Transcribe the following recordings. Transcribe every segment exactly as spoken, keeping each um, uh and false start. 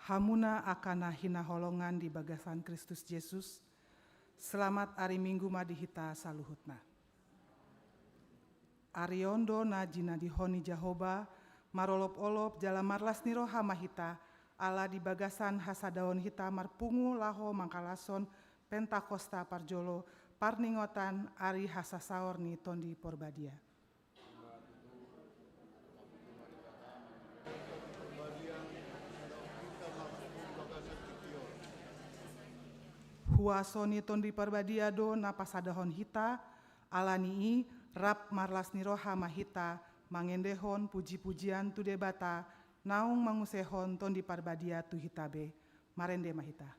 Hamuna angka na hinaholongan di bagasan Kristus Jesus, selamat ari Minggu ma di hita saluhutna. Ari on do na jinadihon ni Jahowa, marolopolop jala marlas ni roha ma hita, ala di bagasan hasadaon hita marpungu laho mangkalashon Pentakosta parjolo, parningotan ari hasasaor ni Tondi Porbadia. Huaso ni Tondi Porbadia do na pasadahon hita, ala ni i rap marlas ni roha ma hita mangendehon pujipujian tu Debata, naung mangusehon Tondi Porbadia tu hita be. Marende ma hita.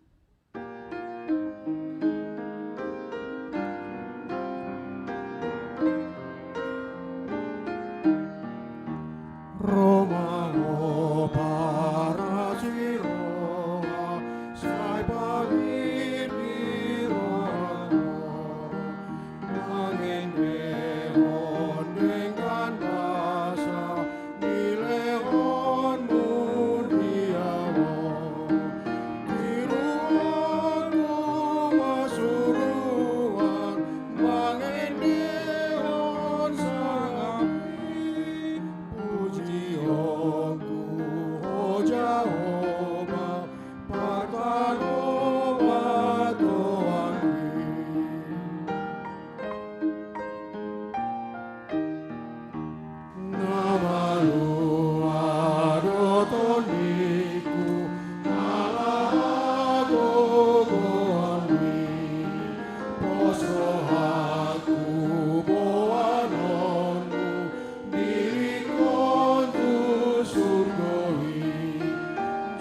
Ro ma ho parasi roha, sai pangirpir rohangku, mangendehon denggan basa, nilehonmu di ahu. Tiruonku ma suruan, mangendehon sangap i, pujionku ho Jahowa, partanobaton i. Na malua do tondingku, ala hagogoonmi, pos rohangku boanonmu, diringkon tu surgo i.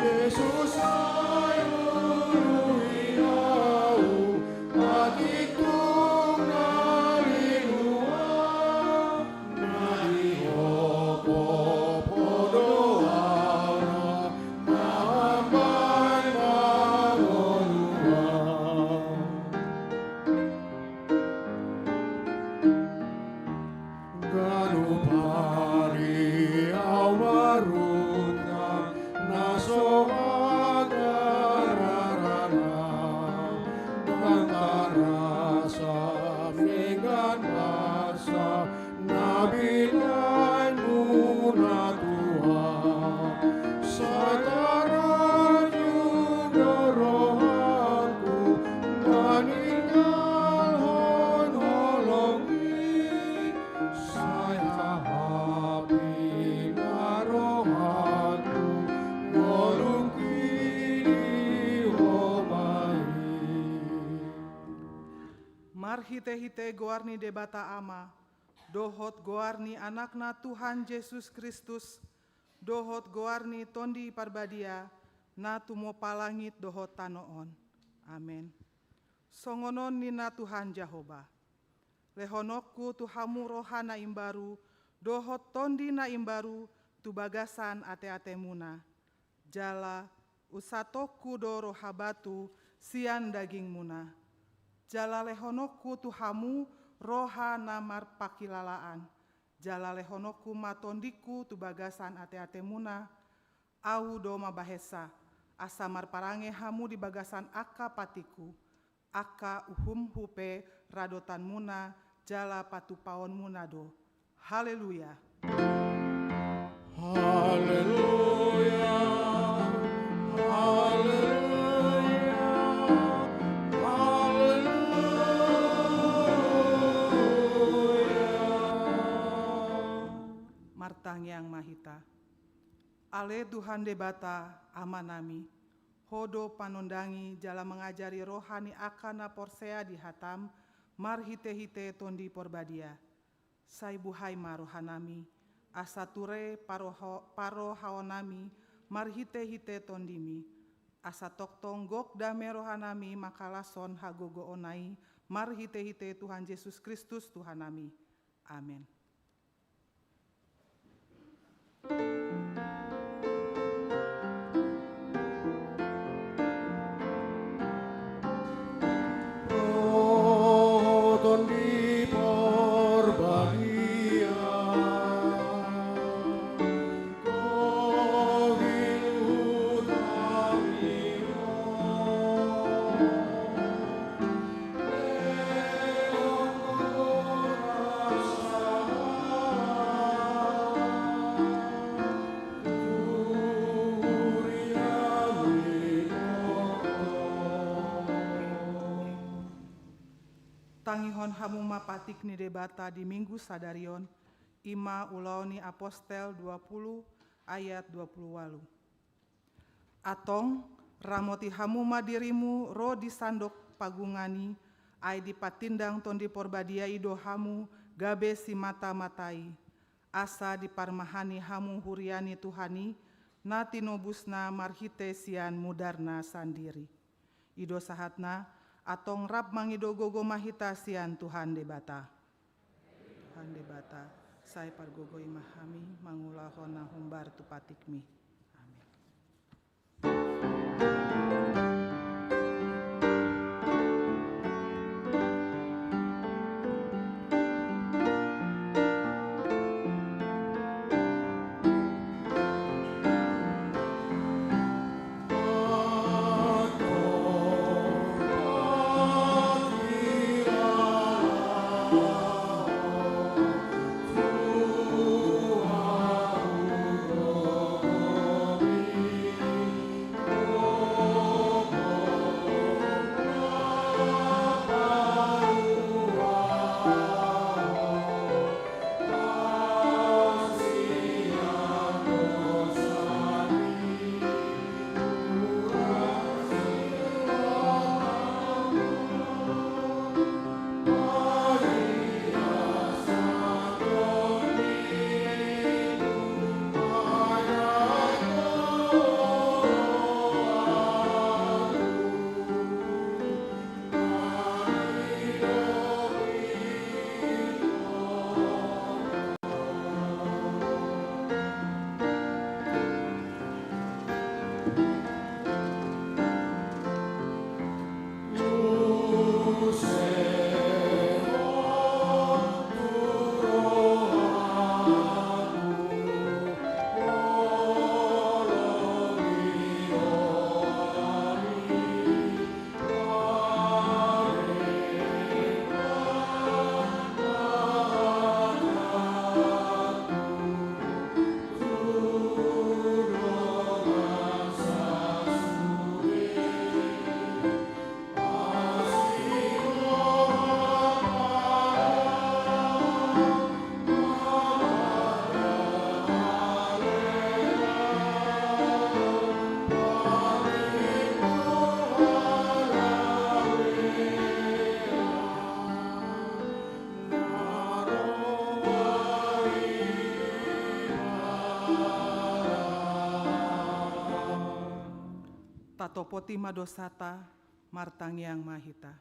Jesus sai urupi ahu, atik tung na lilu ahu, na dihophop Ho do ahu, na mambahen mangolu ahu. Ganup ari ahu marutang, na so hagararana, ndang tarasa denggan basa na binahenmuna tu ahu. Sai tarajung do rohangku maningalhon holong i, sai hahapi ma rohangku ngolungki di Ho ma i. Marhitehite goar ni Debata Ama, dohot goar ni Anakna Tuhan Jesus Kristus, dohot goar ni Tondi Parbadia, na tumompa langit dohot tano on. Amen. Songon on ninna Tuhan Jahowa: Lehononku tu hamu roha na imbaru, dohot tondi na imbaru tu bagasan ateatemuna. Jala unsatonku do roha batu sian dagingmuna. Jala lehononku tu hamu roha na marpangkilalaan. Jala lehononku ma tondingku tu bagasan ateatemuna. Ahu do mambahensa, asa marparange hamu di bagasan angka patikku. Angka uhumhu pe radotanmuna jala patupaonmuna do. Haleluya. Haleluya. Haleluya. Haleluya. Martangiang ma hita. Ale Tuhan Debata, Amanami, Ho do panondangi jala mangajari roha ni angka na porsea di hataM marhitehite Tondi Porbadia. Sai buhai ma rohanami, asa ture paroho-, parohaonnami marhitehite TondiMi, asa tongtong gok dame rohanami mangkalashon hagogoonna i marhitehite Tuhan Jesus Kristus Tuhannami. Amen. Roho Tondi Porbadia, Ho hiluhut Tangihon hamu ma patik ni Debata di Minggu sadari on, i ma Ulaon ni Apostel dua puluh ayat dua puluh ualu. Antong, ramoti hamu ma dirimu ro di sandok pagungan i, ai dipatindang Tondi Porbadia i do hamu gabe simata-mata i, asa diparmahani hamu huria ni Tuhan i, na tinobusna marhite sian mudarna sandiri. I do sahatna, antong rap mangido gogo ma hita sian Tuhan Debata. Tuhan Debata, sai pargogoi ma hami mangulahon na hombar tu patikmi. Amen. Tatopoti ma dosata, martangiang ma hita.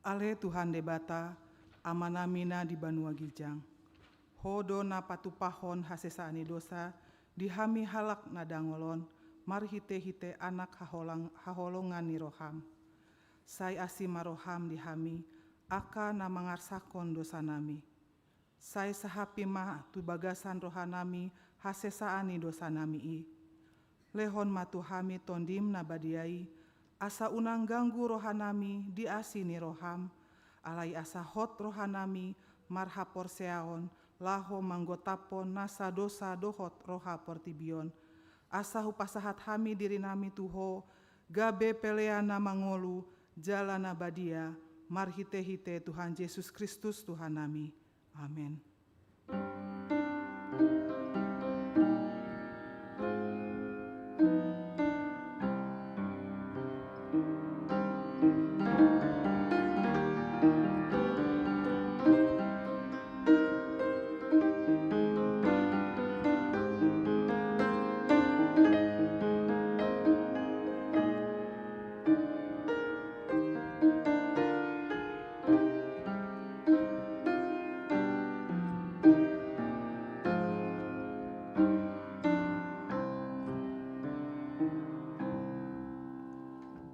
Ale Tuhan Debata, Amanami na di banua ginjang. Ho do na patupahon hasesaan ni dosa di hami halak na dangol on, marhite-hite Anak haholang-, haholongan ni roham. Sai asi ma roham di hami, angka na mangarsakhon dosanami. Sai sahapi ma tu bagasan rohanami hasesaan ni dosanami i. Lehon ma tu hami Tondim na badia i, asa unang ganggu rohanami di asi ni roham, alai asa hot rohanami marhaporseaon laho manggotaphon nasa dosa dohot roha portibi on, asa hupasahat hami dirinami tu Ho, gabe pelean na mangolu, jala na badia, marhite-hite Tuhan Jesus Kristus Tuhannami. Amen.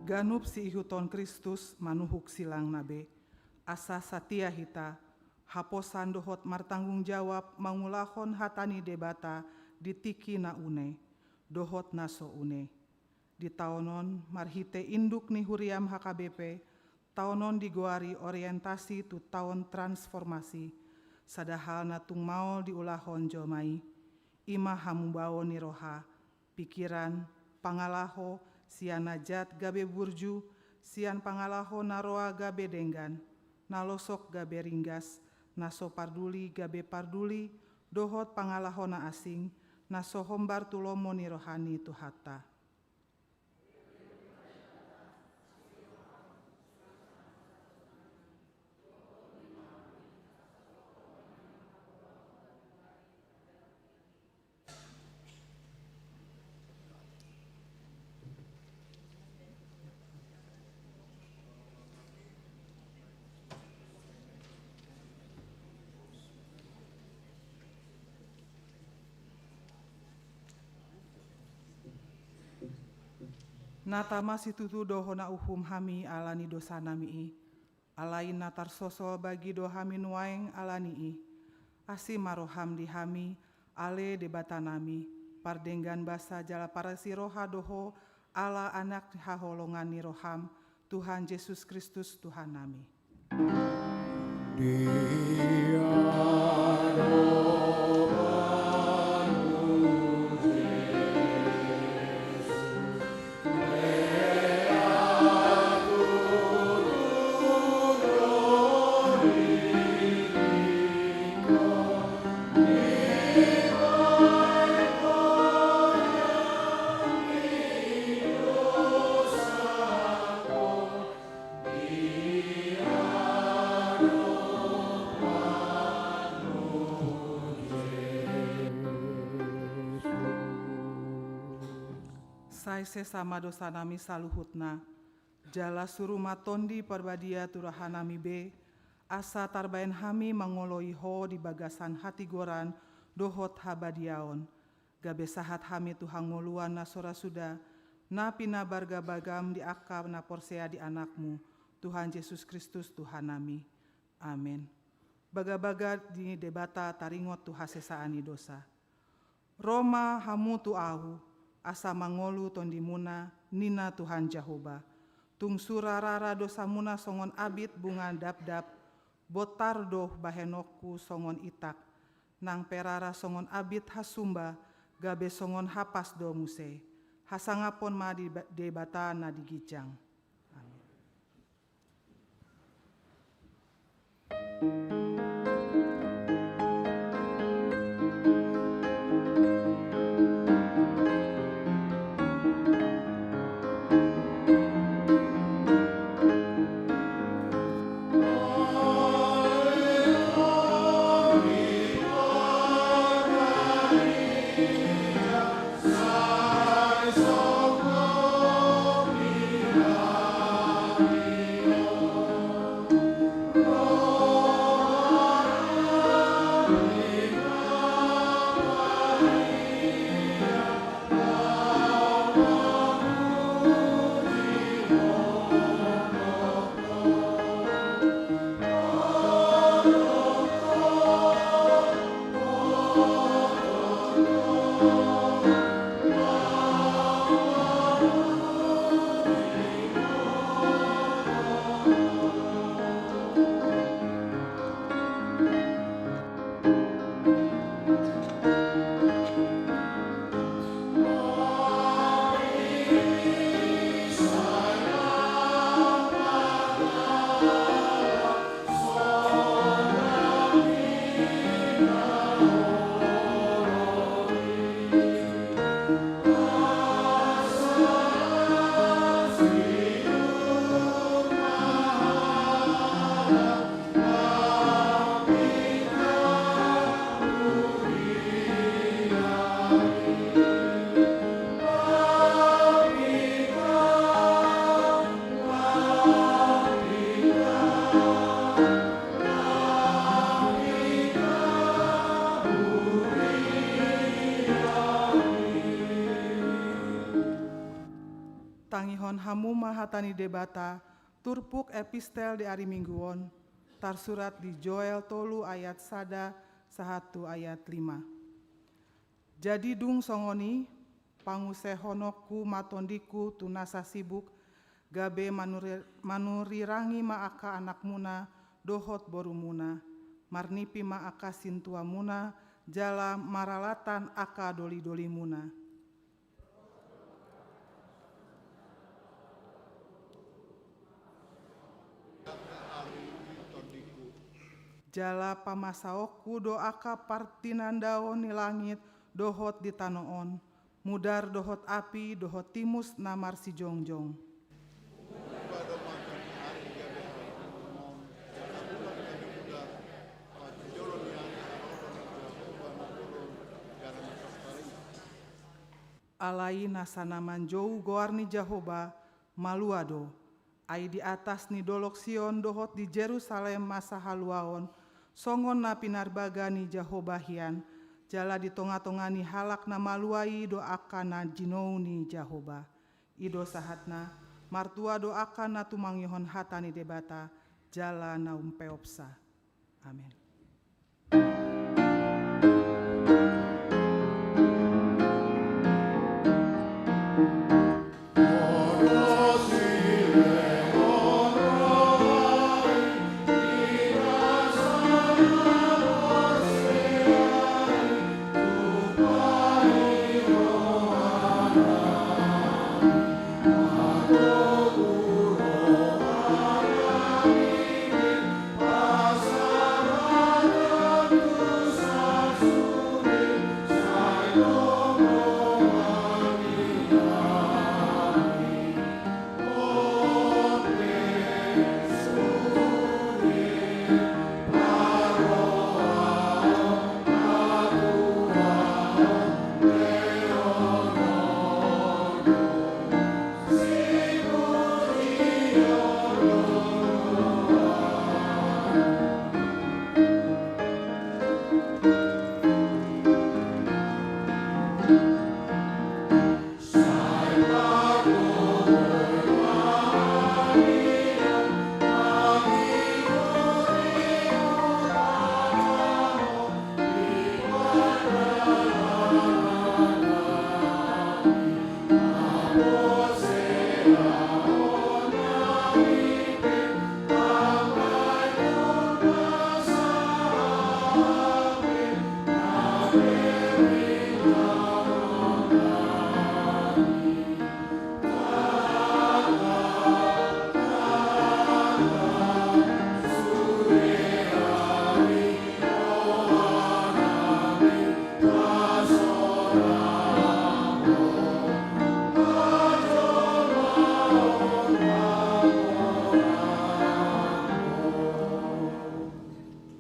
Ganup siihuthon Kristus manuhuk silangna be, asa satia hita, haposan dohot martanggung jawab mangulahon hata ni Debata di tingki na une dohot na so une. Di taon on, marhite induk ni huriam H K B P, taon on digoari orientasi tu taon transformasi, sada hal na tung maol diulahon jolma i, i ma hamubaon ni roha, pikiran, pangalaho, sian na jat gabe burju, sian pangalaho na roa gabe denggan. na losok gabe ringgas, na so parduli gabe parduli dohot pangalaho na asing, na so hombar tu lomo ni roha ni Tuhanta. Na tama situtu do hona uhum hami ala ni dosanami i. Alai na tarsosol bagi do hami nuaeng ala ni i. Asi ma roham di hami, ale Debatanami, pardenggan basa jala parasi roha do ho, ala Anak ni haholongan ni roham, Tuhan Jesus Kristus Tuhannami. Dia Sai sesa ma dosanami saluhutna, jala suru ma Tondi Parbadia tu rohanami be, asa tarbaen hami mangoloi ho di bagasan hatigoran dohot habadiaon. Gabe sahat hami tu hangoluan na so ra suda, na pinabargabagam di angka na porsea di Anakmu, Tuhan Jesus Kristus Tuhannami. Amen. Bagabaga ni Debata taringot tu hasesaan ni dosa. Ro ma hamu tu Ahu, asa mangolu tondimuna, ninna Tuhan Jahowa. Tung sura rara dosamuna songon abit bunga dapdap, bontar do bahenonku songon itak. Nang pe rara songon abit hasumba, gabe songon hapas do muse. Hasangapon ma di Debata na di ginjang. Amen. Tangihon hamu ma hata ni Debata, turpuk epistel di ari Minggu on, tarsurat di Joel tolu ayat sada sahat tu ayat lima. Jadi dung songon i, pangusehononku ma tondingku tu nasa sibuk, gabe manuri-, manurirangi ma angka anakmuna dohot borumuna, marnipi ma angka sintuamuna, jala maralatan angka dolidolimuna. Jala pamasaonku do angka partinandaon ni langit dohot di tano on, mudar dohot api dohot timus na marsijongjong. Alai nasa na manjou goar ni Jahowa, malua do. Ai di atas ni dolok Sion dohot di Jerusalem ma sahaluaon, songon na pinarbaga ni Jahowa hian, jala di tongatonga ni halak na malua i do angka na jinou ni Jahowa. I do sahatna, martua do angka na tumangihon hata ni Debata, jala na umpeopsa. Amen.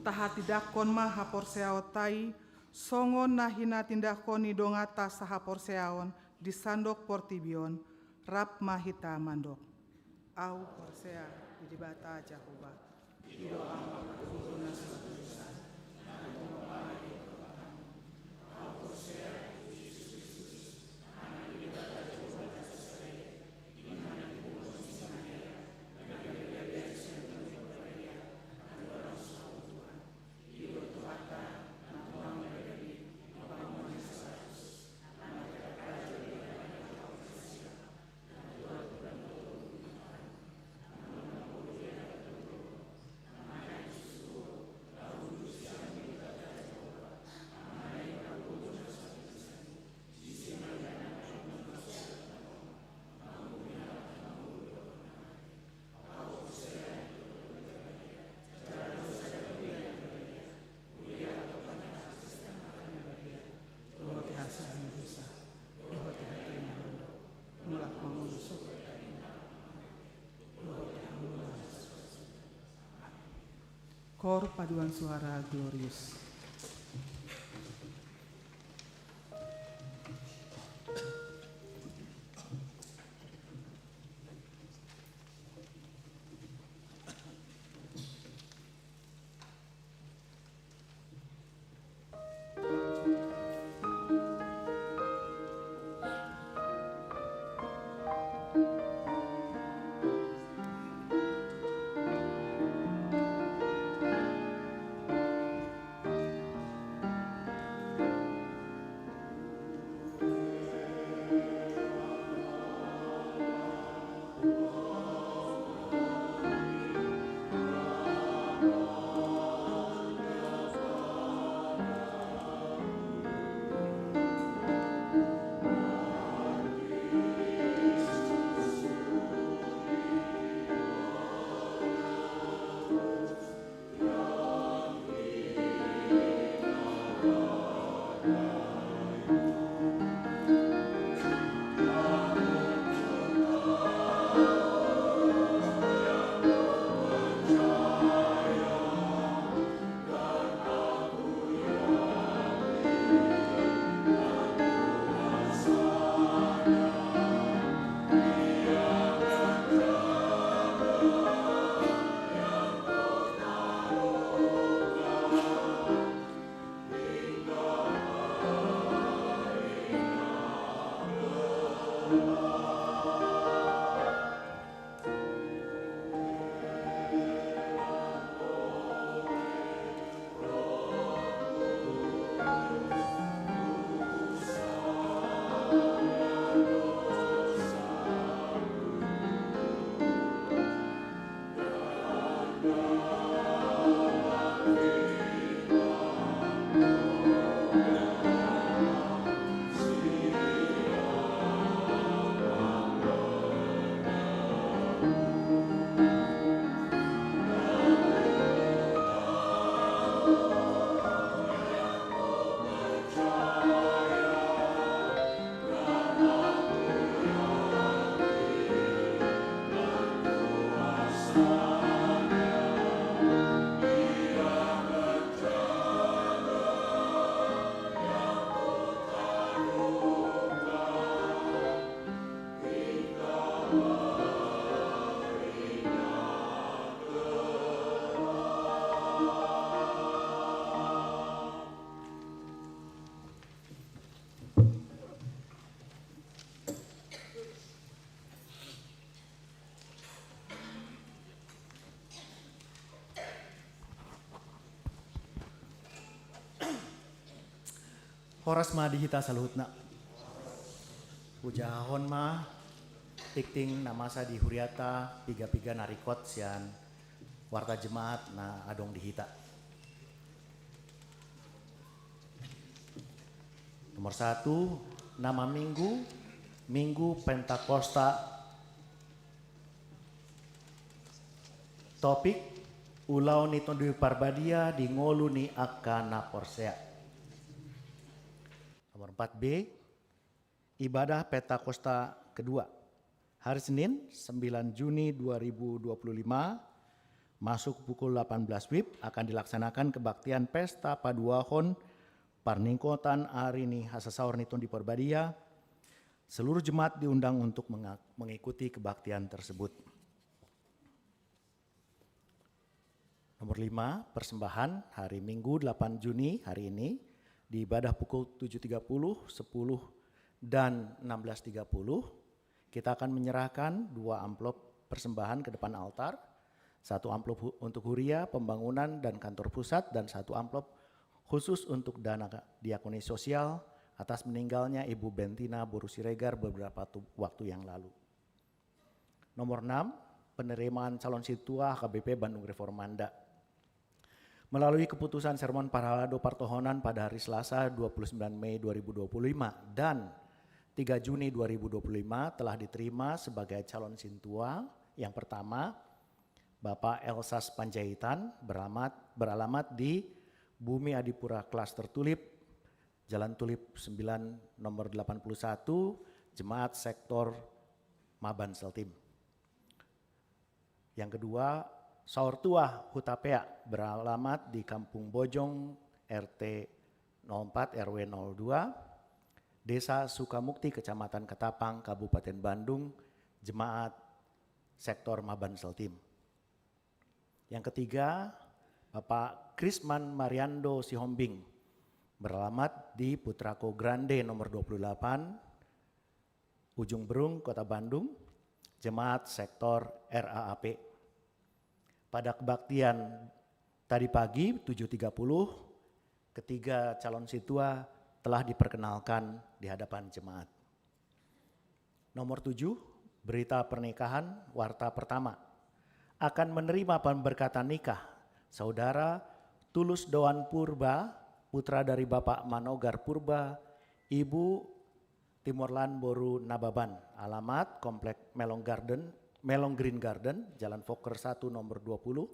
Tahatindangkon ma haporseaonta i, songon na hinatindangkon ni donganta sahaporseaon di sandok portibi on, rap ma hita mandok. Ahu porsea di Debata Jahowa. I do angka na so berdosa. Kor paduan suara Glorious. Horas ma di hita saluhutna. Hujahahon ma tingting na masa di huriata piga-piga na ringkot sian warta jemaat na adong di hita. Nomor satu, nama minggu, Minggu Pentakosta. Topik, ulaon ni Tondi Parbadia di ngolu ni angka na porsea. Nomor empat B, ibadah Pentakosta kedua. Hari Senin, sembilan Juni dua ribu dua puluh lima, masuk pukul delapan belas W I B, akan dilaksanakan kebaktian pesta paduahon parningkotan ari ni hasasaor ni Tondi Parbadia. Seluruh jemaat diundang untuk menga-, mengikuti kebaktian tersebut. Nomor lima, persembahan hari Minggu delapan Juni hari ini di ibadah pukul tujuh tiga puluh, sepuluh, dan enam belas tiga puluh. Kita akan menyerahkan dua amplop persembahan ke depan altar. Satu amplop hu-, untuk huria, pembangunan, dan kantor pusat, dan satu amplop khusus untuk dana diakoni sosial atas meninggalnya Ibu Bentina boru Siregar beberapa tu-, waktu yang lalu. Nomor enam, penerimaan calon sintua H K B P Bandung Reformanda. Melalui keputusan Sermon Parhalado Partohonan pada hari Selasa dua puluh sembilan Mei dua ribu dua puluh lima dan tiga Juni dua ribu dua puluh lima telah diterima sebagai calon sintua yang pertama, Bapak Elsas Panjaitan, beralamat, beralamat di Bumi Adipura Klaster Tulip, Jalan Tulip sembilan, nomor delapan puluh satu, Jemaat Sektor Maban Seltim. Yang kedua, Saur Tua Hutapea, beralamat di Kampung Bojong, R T nol empat, R W nol dua, Desa Sukamukti, Kecamatan Ketapang, Kabupaten Bandung, Jemaat Sektor Maban Seltim. Yang ketiga, Bapak Krisman Mariando Sihombing, beralamat di Putrako Grande nomor dua puluh delapan, Ujung Berung, Kota Bandung, Jemaat Sektor R A A P. Pada kebaktian tadi pagi, tujuh tiga puluh, ketiga calon sintua telah diperkenalkan di hadapan jemaat. Nomor tujuh, berita pernikahan, warta pertama. Akan menerima pemberkatan nikah Saudara Tulus Doan Purba, putra dari Bapak Manogar Purba, Ibu Timorlan boru Nababan, alamat Komplek Melon Garden, Melon Green Garden, Jalan Fokker satu nomor dua puluh,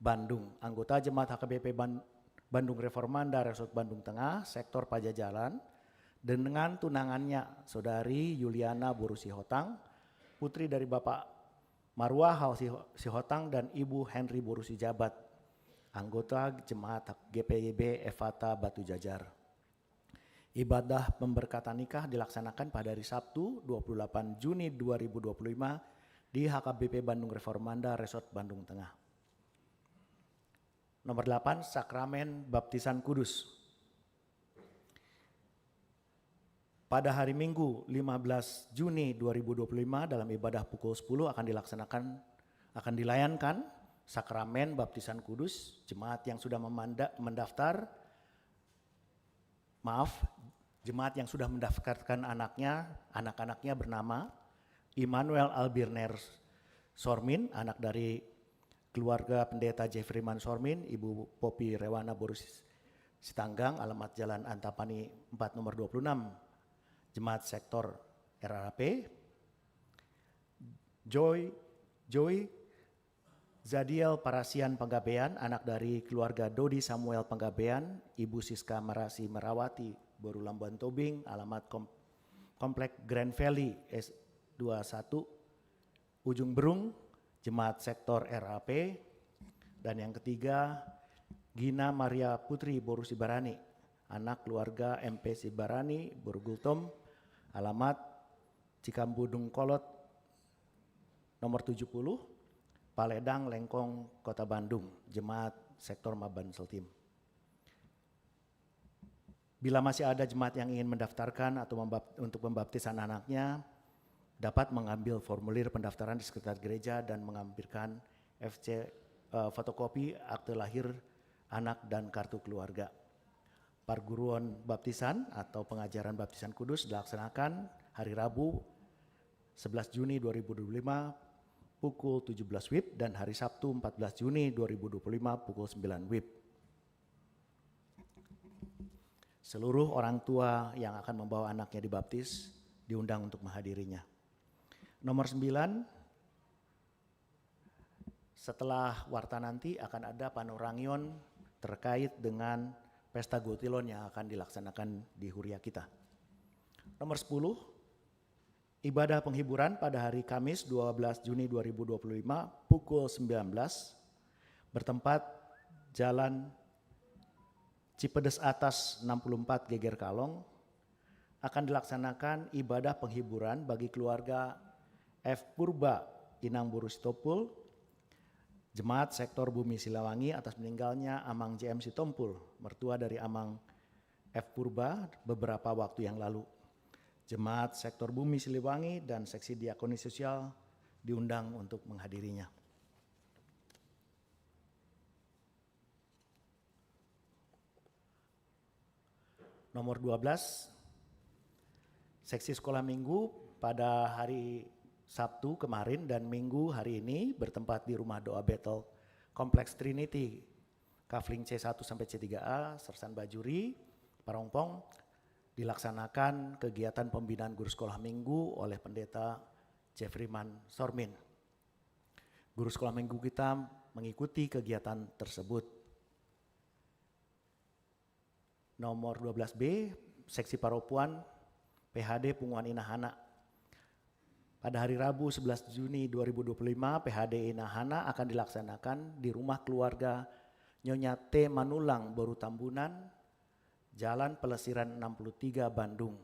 Bandung. Anggota Jemaat H K B P Ban-, Bandung Reformanda, Resort Bandung Tengah, Sektor Pajajaran, dengan tunangannya, Saudari Yuliana boru Sihotang, putri dari Bapak Marwahal Siho-, Sihotang dan Ibu Henry boru Sijabat, anggota Jemaat G P B Efata Batu Jajar. Ibadah pemberkatan nikah dilaksanakan pada hari Sabtu, dua puluh delapan Juni dua ribu dua puluh lima, di H K B P Bandung Reformanda Resort Bandung Tengah. Nomor delapan, Sakramen Baptisan Kudus. Pada hari Minggu, lima belas Juni dua ribu dua puluh lima, dalam ibadah pukul sepuluh akan dilaksanakan, akan dilayankan Sakramen Baptisan Kudus. Jemaat yang sudah memanda-, mendaftar, maaf, jemaat yang sudah mendaftarkan anaknya, anak-anaknya bernama Immanuel Albirner Sormin, anak dari keluarga Pendeta Jeffrey Mansormin, Ibu Popi Rewana boru Sitanggang, alamat Jalan Antapani empat nomor dua puluh enam, Jemaat Sektor R A P. Joy, Joy Zadiel Parasian Panggabean, anak dari keluarga Dodi Samuel Panggabean, Ibu Siska Marasi Merawati boru Lamban Tobing, alamat kom-, Komplek Grand Valley S dua satu, Ujung Berung, Jemaat Sektor R A P. Dan yang ketiga, Gina Maria Putri boru Sibarani, anak keluarga M P Sibarani boru Gultom, alamat Cikambudung Kolot nomor tujuh puluh, Paledang, Lengkong, Kota Bandung, Jemaat Sektor Maban Sultim. Bila masih ada jemaat yang ingin mendaftarkan atau membap-, untuk membaptis anak-anaknya, dapat mengambil formulir pendaftaran di sekretariat gereja dan mengampirkan F C, eh, fotokopi akte lahir anak dan kartu keluarga. Perguruan baptisan atau pengajaran baptisan kudus dilaksanakan hari Rabu sebelas Juni dua ribu dua puluh lima pukul tujuh belas wib dan hari Sabtu empat belas Juni dua ribu dua puluh lima pukul sembilan wib. Seluruh orang tua yang akan membawa anaknya dibaptis diundang untuk menghadirinya. Nomor sembilan, setelah warta nanti akan ada panurangion terkait dengan pesta gotilon yang akan dilaksanakan di huria kita. Nomor sepuluh, ibadah penghiburan pada hari Kamis dua belas Juni dua ribu dua puluh lima pukul sembilan belas, bertempat Jalan Cipedes Atas enam puluh empat Geger Kalong, akan dilaksanakan ibadah penghiburan bagi keluarga F Purba, Inang boru Sitompul, Jemaat Sektor Bumi Siliwangi, atas meninggalnya Amang J M Sitompul, mertua dari Amang F Purba, beberapa waktu yang lalu. Jemaat Sektor Bumi Siliwangi dan Seksi Diakonis Sosial diundang untuk menghadirinya. Nomor dua belas, seksi sekolah minggu pada hari Sabtu kemarin dan Minggu hari ini bertempat di Rumah Doa Betel Kompleks Trinity, Kafling C satu sampai C tiga A, Sersan Bajuri, Parongpong, dilaksanakan kegiatan pembinaan guru sekolah minggu oleh Pendeta Jeffreyman Sormin. Guru sekolah minggu kita mengikuti kegiatan tersebut. Nomor dua belas B, seksi paropuan P H D Punguan Inahana. Pada hari Rabu sebelas Juni dua ribu dua puluh lima, P H D Inahana akan dilaksanakan di rumah keluarga Nyonya T Manulang boru Tambunan, Jalan Pelesiran enam puluh tiga, Bandung.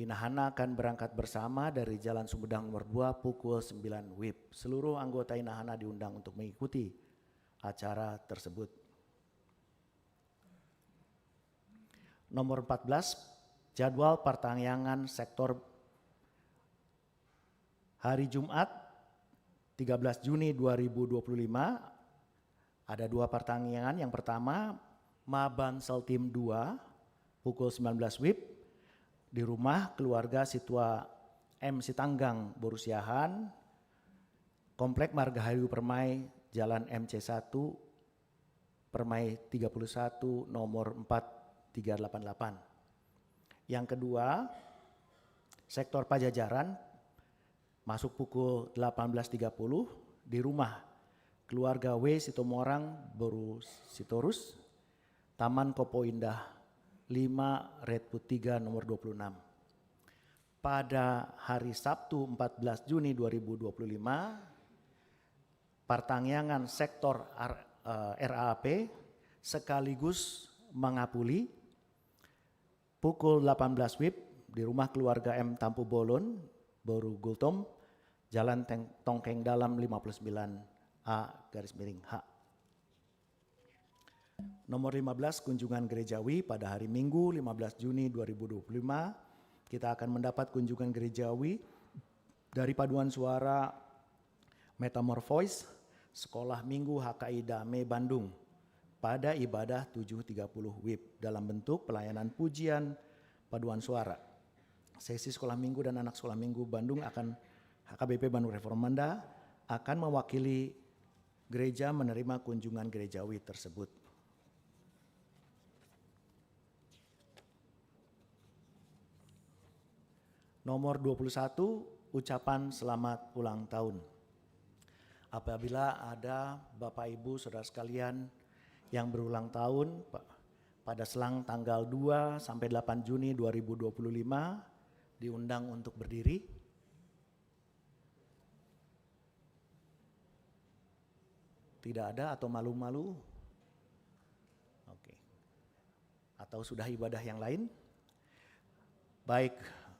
Inahana akan berangkat bersama dari Jalan Sumedang nomor dua pukul sembilan wib. Seluruh anggota Inahana diundang untuk mengikuti acara tersebut. Nomor empat belas, jadwal partangiangan sektor. Hari Jumat, tiga belas Juni dua ribu dua puluh lima, ada dua partangiangan. Yang pertama, Maban Sultim dua, pukul sembilan belas wib, di rumah keluarga Situa M Sitanggang boru Siahaan, Komplek Margahayu Permai, Jalan M C satu, Permai tiga puluh satu, nomor empat tiga delapan delapan. Yang kedua, sektor Pajajaran, masuk pukul delapan belas tiga puluh di rumah keluarga W Situmorang boru Sitorus, Taman Kopo Indah lima, Redwood tiga, nomor dua puluh enam. Pada hari Sabtu empat belas Juni dua ribu dua puluh lima, partangiangan sektor R-, eh, R A P sekaligus mangapuli pukul delapan belas wib di rumah keluarga M Tampubolon boru Gultom, Jalan Teng-, Tongkeng Dalam lima puluh sembilan A garis miring H. Nomor lima belas, kunjungan gerejawi pada hari Minggu lima belas Juni dua ribu dua puluh lima. Kita akan mendapat kunjungan gerejawi dari paduan suara Metamorphosis, Sekolah Minggu H K I Dame Bandung, pada ibadah tujuh tiga puluh wib dalam bentuk pelayanan pujian paduan suara. Seksi sekolah minggu dan anak sekolah minggu Bandung akan, H K B P Bandung Reformanda akan mewakili gereja menerima kunjungan gerejawi tersebut. Nomor dua puluh satu, ucapan selamat ulang tahun. Apabila ada Bapak, Ibu, Saudara sekalian yang berulang tahun pa-, pada selang tanggal dua sampai delapan Juni dua ribu dua puluh lima, diundang untuk berdiri. Tidak ada atau malu-malu? Oke. Atau sudah ibadah yang lain? Baik,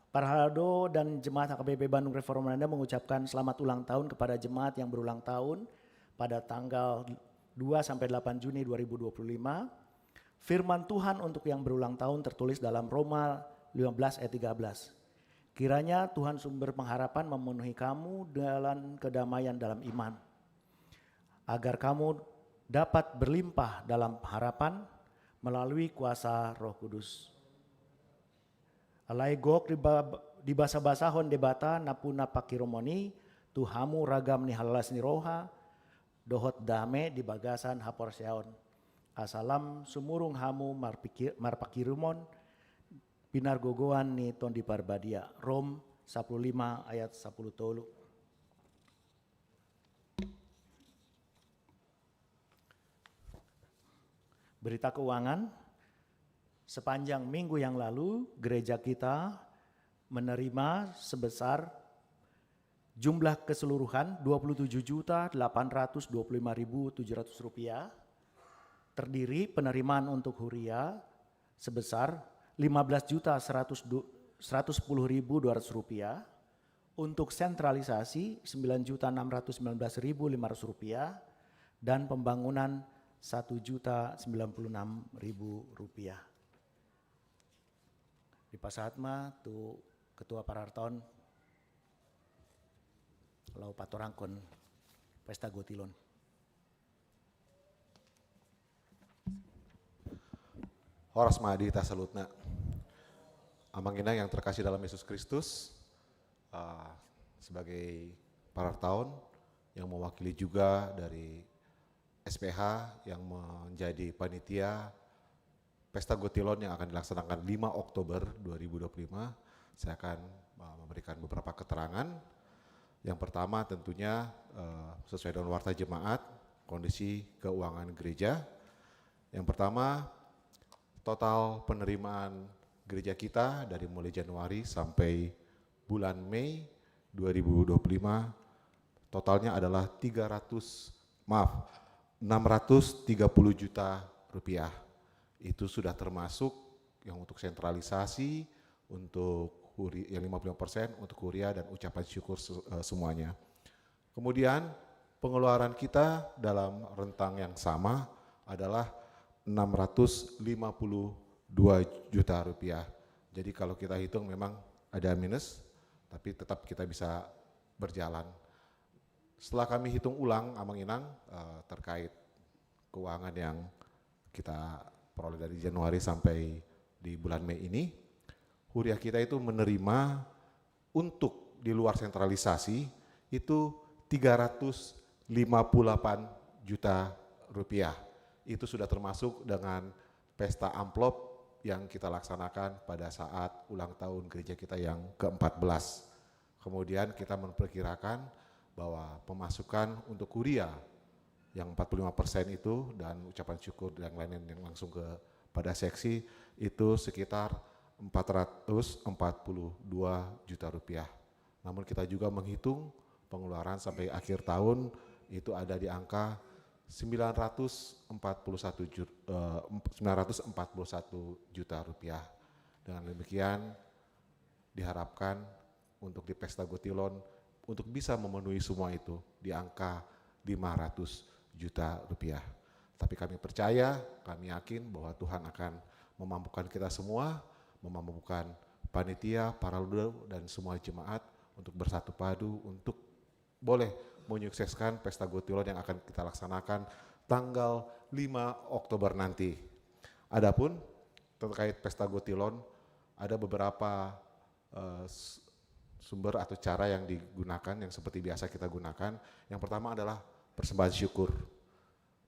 Parhalado dan jemaat H K B P Bandung Reformanda mengucapkan selamat ulang tahun kepada jemaat yang berulang tahun pada tanggal dua sampai delapan Juni dua ribu dua puluh lima. Firman Tuhan untuk yang berulang tahun tertulis dalam Roma lima belas ayat tiga belas. Kiranya Tuhan sumber pengharapan memenuhi kamu dalam kedamaian dalam iman, agar kamu dapat berlimpah dalam harapan melalui kuasa Roh Kudus. Alai gok diba-, dibasabasahon Debata nampuna pangkirumon i tu hamu ragam ni halalas ni roha dohot dame di bagasan haporseaon, asa lam sumurung hamu marpikir-, marpangkirumon pinargogoan ni Tondi Parbadia. Rom sapuluh lima ayat sapuluh tolu. Berita keuangan, sepanjang minggu yang lalu gereja kita menerima sebesar jumlah keseluruhan dua puluh tujuh juta delapan ratus dua puluh lima ribu tujuh ratus rupiah, terdiri penerimaan untuk huria sebesar lima belas juta seratus du-, seratus sepuluh ribu dua ratus rupiah, untuk sentralisasi sembilan juta enam ratus sembilan belas ribu lima ratus rupiah, dan pembangunan satu juta sembilan puluh enam ribu rupiah. Dipasahat ma tu Ketua Parhartaon laho patorangkon pesta gotilon. Horas ma di hita saluhutna. Amang inang yang terkasih dalam Yesus Kristus, ah, sebagai parhartaon yang mewakili juga dari S P H yang menjadi panitia Pesta Gotilon yang akan dilaksanakan lima Oktober dua ribu dua puluh lima, saya akan, eh, memberikan beberapa keterangan. Yang pertama tentunya, eh, sesuai dengan warta jemaat, kondisi keuangan gereja. Yang pertama, total penerimaan gereja kita dari mulai Januari sampai bulan Mei dua ribu dua puluh lima, totalnya adalah tiga ratus, maaf, enam ratus tiga puluh juta rupiah. Itu sudah termasuk yang untuk sentralisasi, untuk huri-, yang lima puluh lima persen untuk huria dan ucapan syukur se-, eh, semuanya. Kemudian pengeluaran kita dalam rentang yang sama adalah enam ratus lima puluh dua juta rupiah. Jadi kalau kita hitung memang ada minus, tapi tetap kita bisa berjalan. Setelah kami hitung ulang, Amang Inang, eh, terkait keuangan yang kita peroleh dari Januari sampai di bulan Mei ini, huria kita itu menerima untuk di luar sentralisasi itu tiga ratus lima puluh delapan juta rupiah. Itu sudah termasuk dengan pesta amplop yang kita laksanakan pada saat ulang tahun gereja kita yang keempat belas. Kemudian kita memperkirakan bahwa pemasukan untuk huria yang empat puluh lima persen itu dan ucapan syukur dan lain-lain yang langsung kepada seksi itu sekitar empat ratus empat puluh dua juta rupiah. Namun kita juga menghitung pengeluaran sampai akhir tahun itu ada di angka sembilan ratus empat puluh satu jut-, eh, sembilan ratus empat puluh satu juta rupiah. Dengan demikian diharapkan untuk di Pesta Gotilon untuk bisa memenuhi semua itu di angka lima ratus juta rupiah. Tapi kami percaya, kami yakin bahwa Tuhan akan memampukan kita semua, memampukan panitia, parhalado, dan semua jemaat untuk bersatu padu untuk boleh menyukseskan Pesta Gotilon yang akan kita laksanakan tanggal lima Oktober nanti. Adapun terkait Pesta Gotilon, ada beberapa, eh, s-, sumber atau cara yang digunakan yang seperti biasa kita gunakan. Yang pertama adalah persembahan syukur.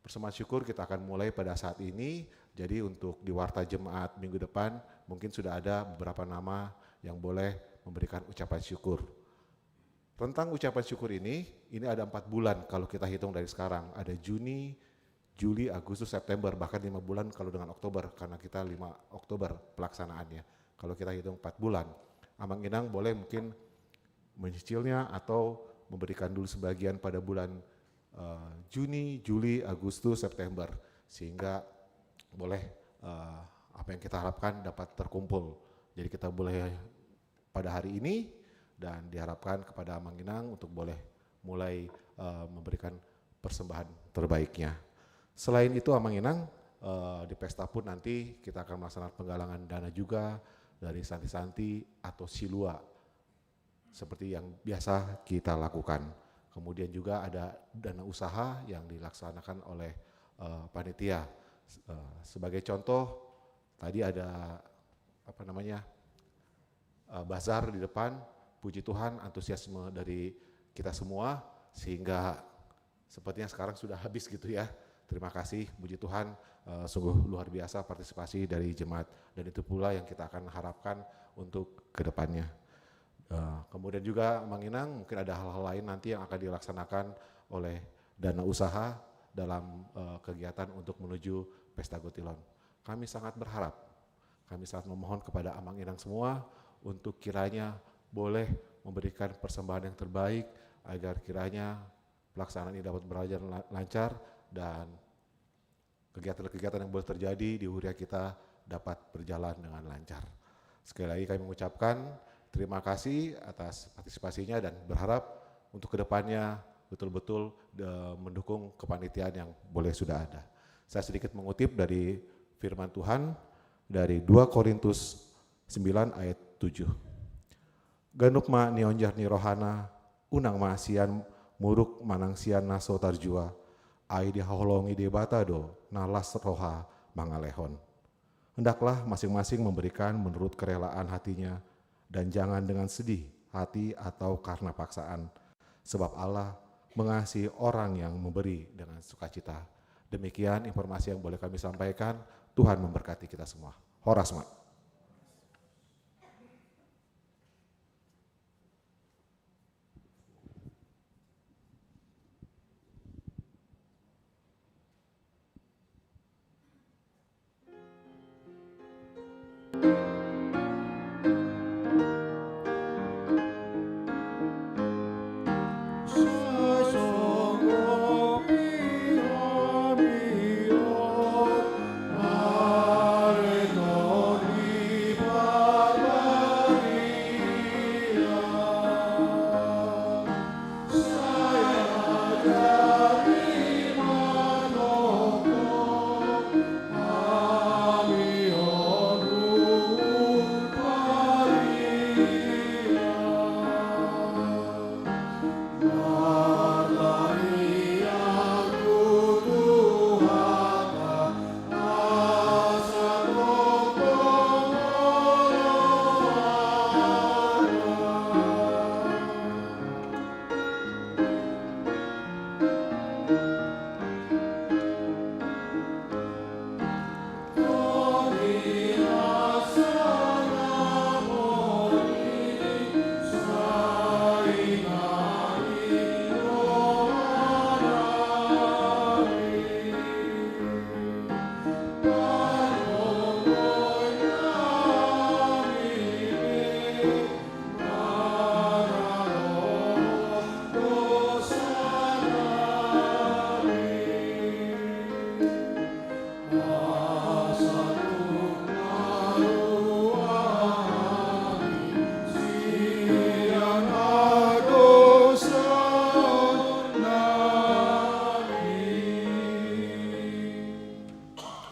Persembahan syukur kita akan mulai pada saat ini. Jadi untuk di warta jemaat minggu depan mungkin sudah ada beberapa nama yang boleh memberikan ucapan syukur. Rentang ucapan syukur ini, ini ada empat bulan kalau kita hitung dari sekarang. Ada Juni, Juli, Agustus, September, bahkan lima bulan kalau dengan Oktober, karena kita lima Oktober pelaksanaannya. Kalau kita hitung empat bulan, Amang Inang boleh mungkin menyicilnya atau memberikan dulu sebagian pada bulan eh, Juni, Juli, Agustus, September, sehingga boleh, eh, apa yang kita harapkan dapat terkumpul. Jadi kita boleh pada hari ini, dan diharapkan kepada Amang Inang untuk boleh mulai, eh, memberikan persembahan terbaiknya. Selain itu, Amang Inang, eh, di pesta pun nanti kita akan melaksanakan penggalangan dana juga dari santi-santi atau silua, seperti yang biasa kita lakukan. Kemudian juga ada dana usaha yang dilaksanakan oleh, eh, panitia. Eh, sebagai contoh, tadi ada, apa namanya, eh, bazar di depan. Puji Tuhan, antusiasme dari kita semua, sehingga sepertinya sekarang sudah habis gitu ya. Terima kasih, puji Tuhan, eh, sungguh luar biasa partisipasi dari jemaat, dan itu pula yang kita akan harapkan untuk ke depannya. Eh, kemudian juga, Amang Inang, mungkin ada hal-hal lain nanti yang akan dilaksanakan oleh dana usaha dalam, eh, kegiatan untuk menuju Pesta Gutilon. Kami sangat berharap, kami sangat memohon kepada Amang Inang semua untuk kiranya boleh memberikan persembahan yang terbaik, agar kiranya pelaksanaan ini dapat berjalan la-, lancar, dan kegiatan-kegiatan yang boleh terjadi di huria kita dapat berjalan dengan lancar. Sekali lagi, kami mengucapkan terima kasih atas partisipasinya dan berharap untuk kedepannya betul-betul, eh, mendukung kepanitiaan yang boleh sudah ada. Saya sedikit mengutip dari firman Tuhan dari dua Korintus sembilan ayat tujuh. Ganup ma nionjar ni rohana, unang ma sian muruk manang sian na so tarjua, ai dihaholongi Debata do na las roha mangalehon. Hendaklah masing-masing memberikan menurut kerelaan hatinya, dan jangan dengan sedih hati atau karena paksaan. Sebab Allah mengasihi orang yang memberi dengan sukacita. Demikian informasi yang boleh kami sampaikan. Tuhan memberkati kita semua. Horas ma.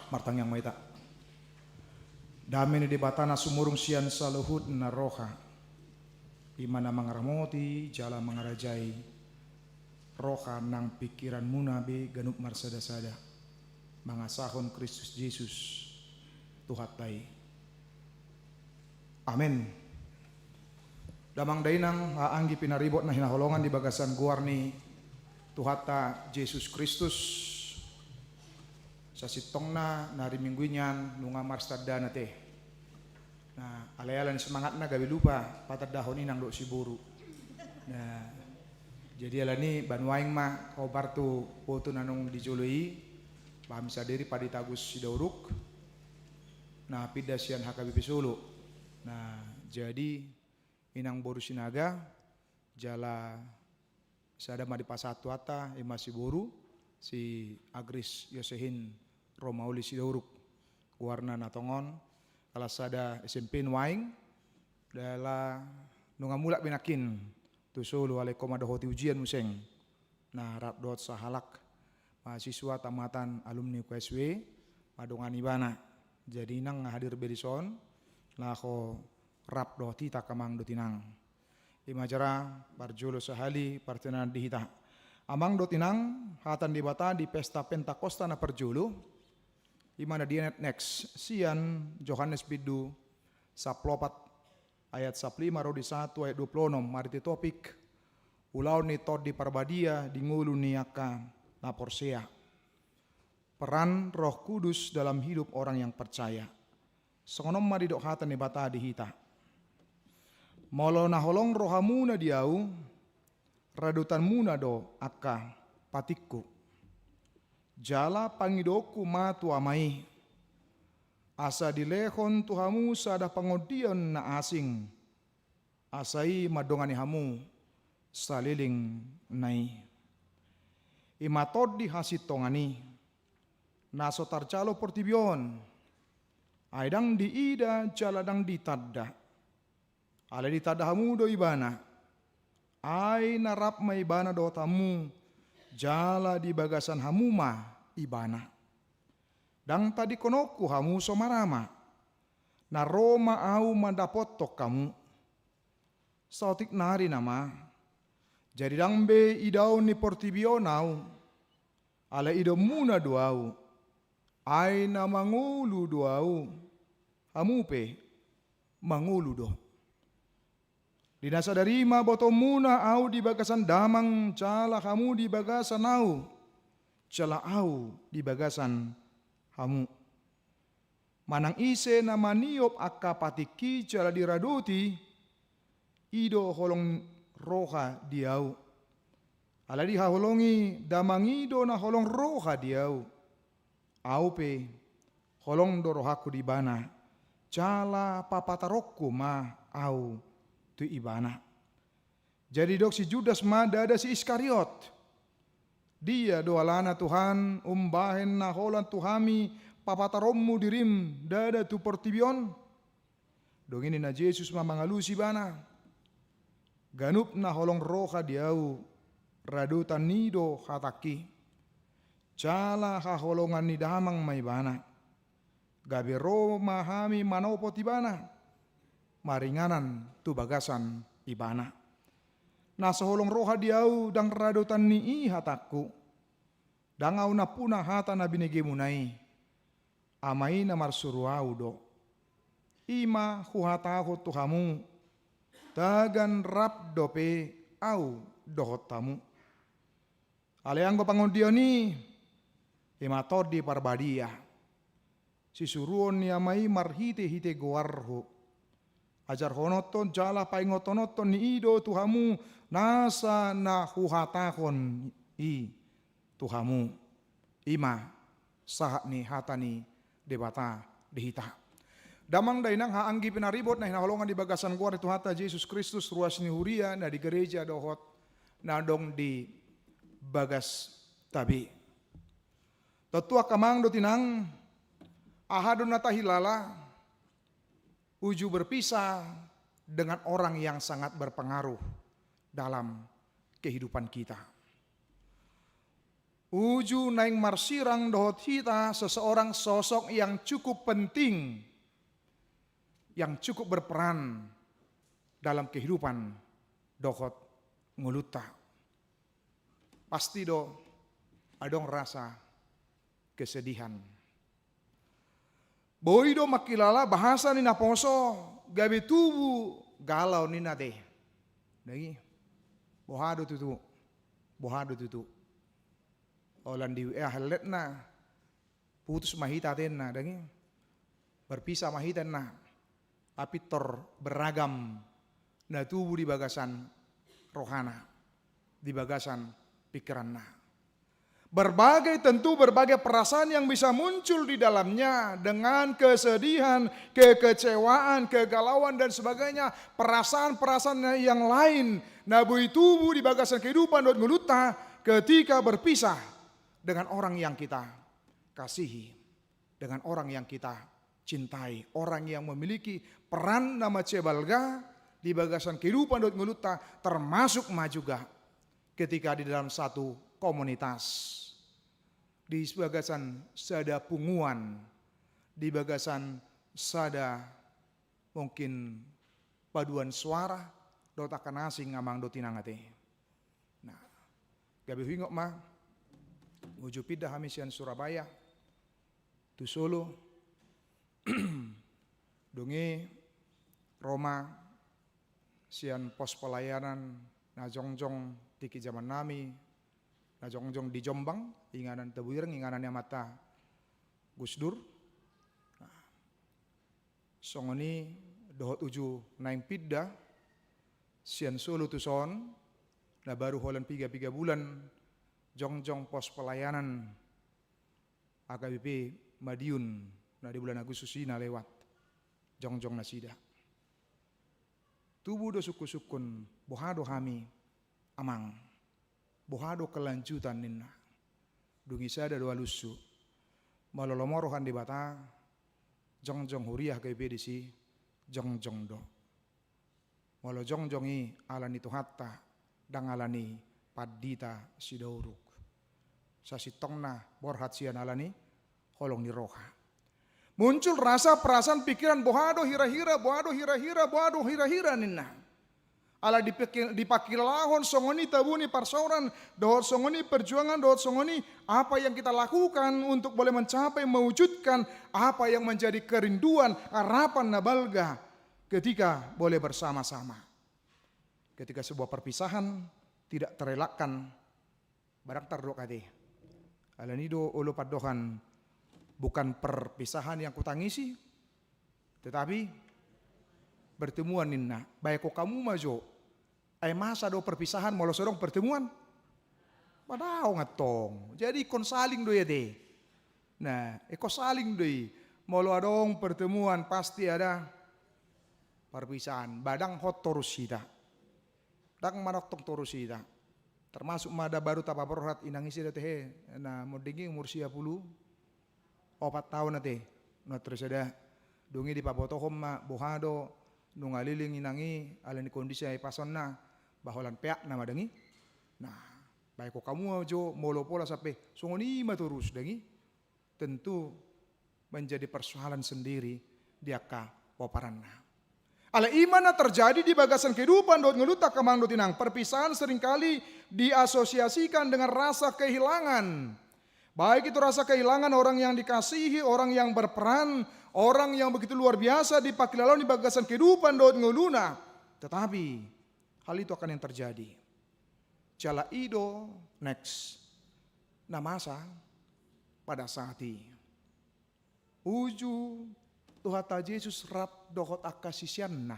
Martangiang ma hita. Dame ni Debata na sumurung sian saluhutna roha, i ma na mangaramoti jala mangarajai roha nang pingkiranmuna be ganup marsadasada, mangasahon Kristus Jesus Tuhanta i. Amen. Damang dainang, haha anggi pinaribot na hinaholongan di bagasan goar ni Tuhanta Jesus Kristus, sasintongna na di minggu i nian nunga marsitandaon ate. Nah, alai ala ni semangatna gabe lupa patandahon inang dohot siboru. Nah, jadi ala ni bahen ahu ma hombar tu boto na naung di jolo i, Bahamisa Deri Pande Tagus Sidauruk, na pinda sian H K B P Solo. Nah, jadi inang boru Sinaga, jala Sada ma dipasahat Tuhanta, ima si boru, si Agris Yosehin Romauli Sidauruk. Goarna na tongon, salah sada S M P nuaeng, jala nunga mulak be nangkin tu Solo, alai ingkon mandohoti ujian muse. Na rap dohot sahalak mahasiswa tamatan alumni U K S W mandongani ibana. Jadi inang nga hadir be dison, laho rap dohot hita angka amang dohot inang. Ima jala parjolo sahali partinangan di hita. Amang dohot inang, hata ni Debata di pesta Pentakosta na parjolo, ima na dienet next, sian Johannes bindu sampulu opat ayat sampulu lima ro di sahat tu ayat dua pulu onom, marhite topik, ulaon ni Tondi Parbadia di ngolu ni angka na porsea. Peran Roh Kudus dalam hidup orang yang percaya. Songon on ma didok hata ni Debata di hita. Molo na holong rohamuna di Ahu, radotanmuna do angka patikku. Jala pangidoonku ma tu Ama i, asa dilehon tu hamu sada pangondian na asing, asa i mandongani hamu saleleng na i. Ima Tondi hasintongan i, na so tarjalo portibi on, ai ndang diida jala ndang ditanda. Alai ditanda hamu do ibana, ai na rap ma ibana dohot hamu, jala di bagasan hamu ma ibana. Ndang tadingkononku hamu so marama, na ro ma ahu mandapothon hamu. Saotik nari nama, jadi ndang be idaon ni portibi on ahu, alai idaonmuna do ahu, ai na mangolu do ahu, hamu pe mangolu do. Di na sadari ma botoonmuna ahu di bagasan Damang jala hamu di bagasan ahu, jala ahu di bagasan hamu. Manang ise na maniop angka patikki jala diradoti, i do holong roha di ahu. Alai dihaholongi Damang i do na holong roha di ahu. Ahu pe holong do rohangku di ibana, jala papataronku ma ahu tu ibana. Jadi didok si Judas ma ndada si Iskariot, dia do alana Tuhan umbahen na holan tu hami papataronmu dirim ndada tu portibi on? Dung i ninna Jesus ma mangalusi ibana, ganup na holong roha di ahu, radotan ni i do hatangki. Jala haholongan ni Damang ma ibana. Gabe ro ma hami manopot ibana, maringanan tu bagasan ibana. Na so holong roha di ahu ndang radotan ni i hatangku. Ndang ahu nampuna hata na binegemuna i. Ama i na marsuru ahu do. I ma huhatahon tu hamu, tagan rap dope ahu dohot hamu. Alai anggo pangondian i, i ma Tondi Parbadia. Sisuruon ni Ama i marhitehite goarhu. Ajarhononhon jala paingothononhon ni i do tu hamu nasa na huhatahon i tu hamu. I ma sahat ni hata ni Debata di hita. Damang dainang, haanggi pinaribot na hinaholongan di bagasan goar ni Tuhanta Jesus Kristus, ruas ni huria na di gereja dohot na adong di bagasta be. Tontu angka amang dohot inang, aha do na tahilala uju berpisah dengan orang yang sangat berpengaruh dalam kehidupan kita. Uju naeng marsirang dohot hita seseorang, sosok yang cukup penting, yang cukup berperan dalam kehidupan dohot ngolunta. Pasti do adong rasa kesedihan. Boi do mangkilala bahasa ni naposo, gabe tubu galau ninna te. Dagi, boha do tutu? Boha do tutu? Holan di W A helletna, putus ma hita tenna, dagi. Berpisah ma hita tenna. Tapi tor beragam na tubu di bagasan rohana, di bagasan pikiranna. Berbagai, tentu berbagai perasaan yang bisa muncul di dalamnya dengan kesedihan, kekecewaan, kegalauan, dan sebagainya. Perasaan-perasaan yang lain na boi tubu di bagasan kehidupan dohot ngolunta ketika berpisah dengan orang yang kita kasihi, dengan orang yang kita cintai, orang yang memiliki peran na mansai balga di bagasan kehidupan dohot ngolunta, termasuk ma juga ketika di dalam satu komunitas, di bagasan sada punguan, di bagasan sada mungkin paduan suara dohot angka na asing, amang dohot inang ate. Nah, gabe huingot ma, uju pinda hami sian Surabaya tu Solo, dung i ro ma sian pos pelayanan na jongjong tingki jaman nami, na jongjong di Jombang, inganan Tebu Ireng, inganan ni amanta Gus Dur. Nah, songon i dohot uju naeng pinda sian Solo tu son, na baru holan piga-piga bulan jongjong pos pelayanan H K B P Madiun, na di bulan Agustus i na lewat, jongjong nasida. Tubu do sungkun-sungkun, boha do hami, amang? Boha do kelanjutan, ninna. Dung i sada do alushu. Molo lomo roha ni Debata, jongjong huria H K B P disi, jongjong do. Molo jongjong i ala ni Tuhanta, ndang ala ni pandita Sidauruk. Sasintongna borhat sian ala ni holong ni roha. Muncul rasa, perasaan, pikiran, boha do hira-hira, boha do hira-hira, boha do hira-hira, ninna. Ala dipaki-, dipakilahon songon i tabu ni parsaoran, dohot songon i perjuangan, dohot songon i apa yang kita lakukan untuk boleh mencapai, mewujudkan apa yang menjadi kerinduan, harapan na balga ketika boleh bersama-sama. Ketika sebuah perpisahan tidak terelakkan, barang tardok ate. Ala ni do olo pandohan, bukan perpisahan yang kutangisi, tetapi pertemuan, ninna. Baen hamu ma jo. Ai masa do perpisahan molo so adong pertemuan? Madaong antong. Jadi ingkon saling do i ate. Nah, ingkon saling do i. Molo adong pertemuan pasti ada perpisahan. Ba ndang hot torus hita. Ndang manongtong torus hita. Termasuk ma da baru tapaborhat inang ise da tehe, na monding i umur sia pulu opat taon ate, nuaeng ro sada. Dung i dipabotohon ma boha do nunga leleng inang i ala ni kondisi haipason na, ba holan peak nama dang i. Nah, baen hamu ma jo molo pola sampe songon i ma torus dang i. Tentu menjadi persoalan sendiri di angka pomparanna. Alai i ma na terjadi di bagasan kehidupan dohot ngolunta, angka amang dohot inang. Perpisahan seringkali diasosiasikan dengan rasa kehilangan. Baik itu rasa kehilangan orang yang dikasihi, orang yang berperan, orang yang begitu luar biasa dipakilalaon di bagasan kehidupan dohot ngoluna. Tetapi hal itu akan yang terjadi. Jala i do next na masa pada saat i. Uju Tuhanta Jesus rap dohot angka siseanna.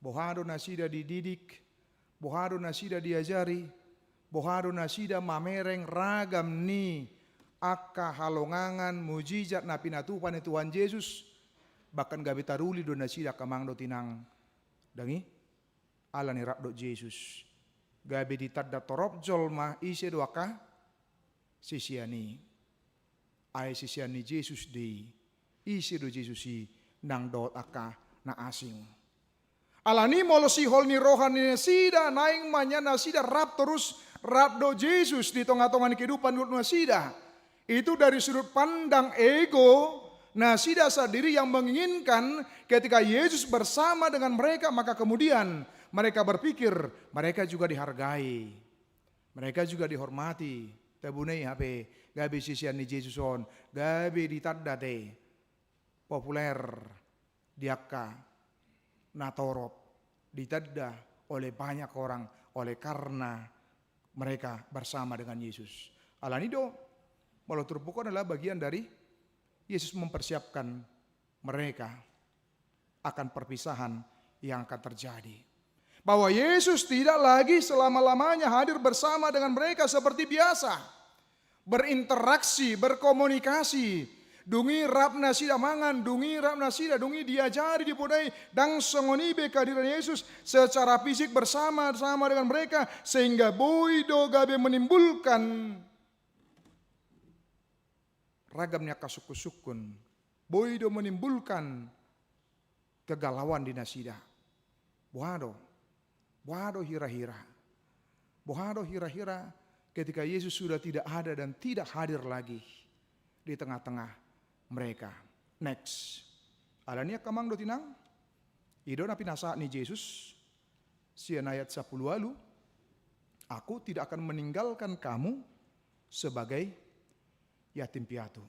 Boha do nasida dididik, boha do nasida diajari, boha do nasida mamereng ragam ni angka halongangan mujizat na pinatupa ni Tuhan Jesus, bahkan gabe taruli do nasida, angka amang dohot inang. Dang i? Ala ni rap dohot Jesus. Gabe ditanda torop jolma ise do angka sisean i. Ai sisean ni Jesus do i. Ise do Jesus i nang dohot angka na asing? Ala ni molo sihol ni roha ni nasida, naeng ma nian nasida rap torus, rap dohot Jesus di tonga-tonga ni kehidupan ni ngolu nasida. Itu dari sudut pandang ego nasida sendiri yang menginginkan ketika Yesus bersama dengan mereka, maka kemudian mereka berpikir mereka juga dihargai, mereka juga dihormati. Tabune i hape gabe sisean ni Jesus on, gabe ditanda ate populer di angka natorop, ditanda oleh banyak orang oleh karena mereka bersama dengan Yesus. Ala ni do, molo turpuk on adalah bagian dari Yesus mempersiapkan mereka akan perpisahan yang akan terjadi. Bahwa Yesus tidak lagi selama-lamanya hadir bersama dengan mereka seperti biasa. Berinteraksi, berkomunikasi, Dung i rap nasida mangan, dung i rap nasida, dung i diajari, dipodai, ndang songon i be kehadiran Yesus secara fisik bersama-sama dengan mereka, sehingga boi do gabe menimbulkan ragam ni angka sungkun-sungkun, boi do menimbulkan kegalauan di nasida. Boha do? Boha do hira-hira? Boha do hira-hira ketika Yesus sudah tidak ada dan tidak hadir lagi di tengah-tengah mereka? Next. Alani i angka amang dohot inang, i do na pinasahat ni Jesus sian ayat sampulu ualu, "Aku tidak akan meninggalkan kamu sebagai yatim piatu."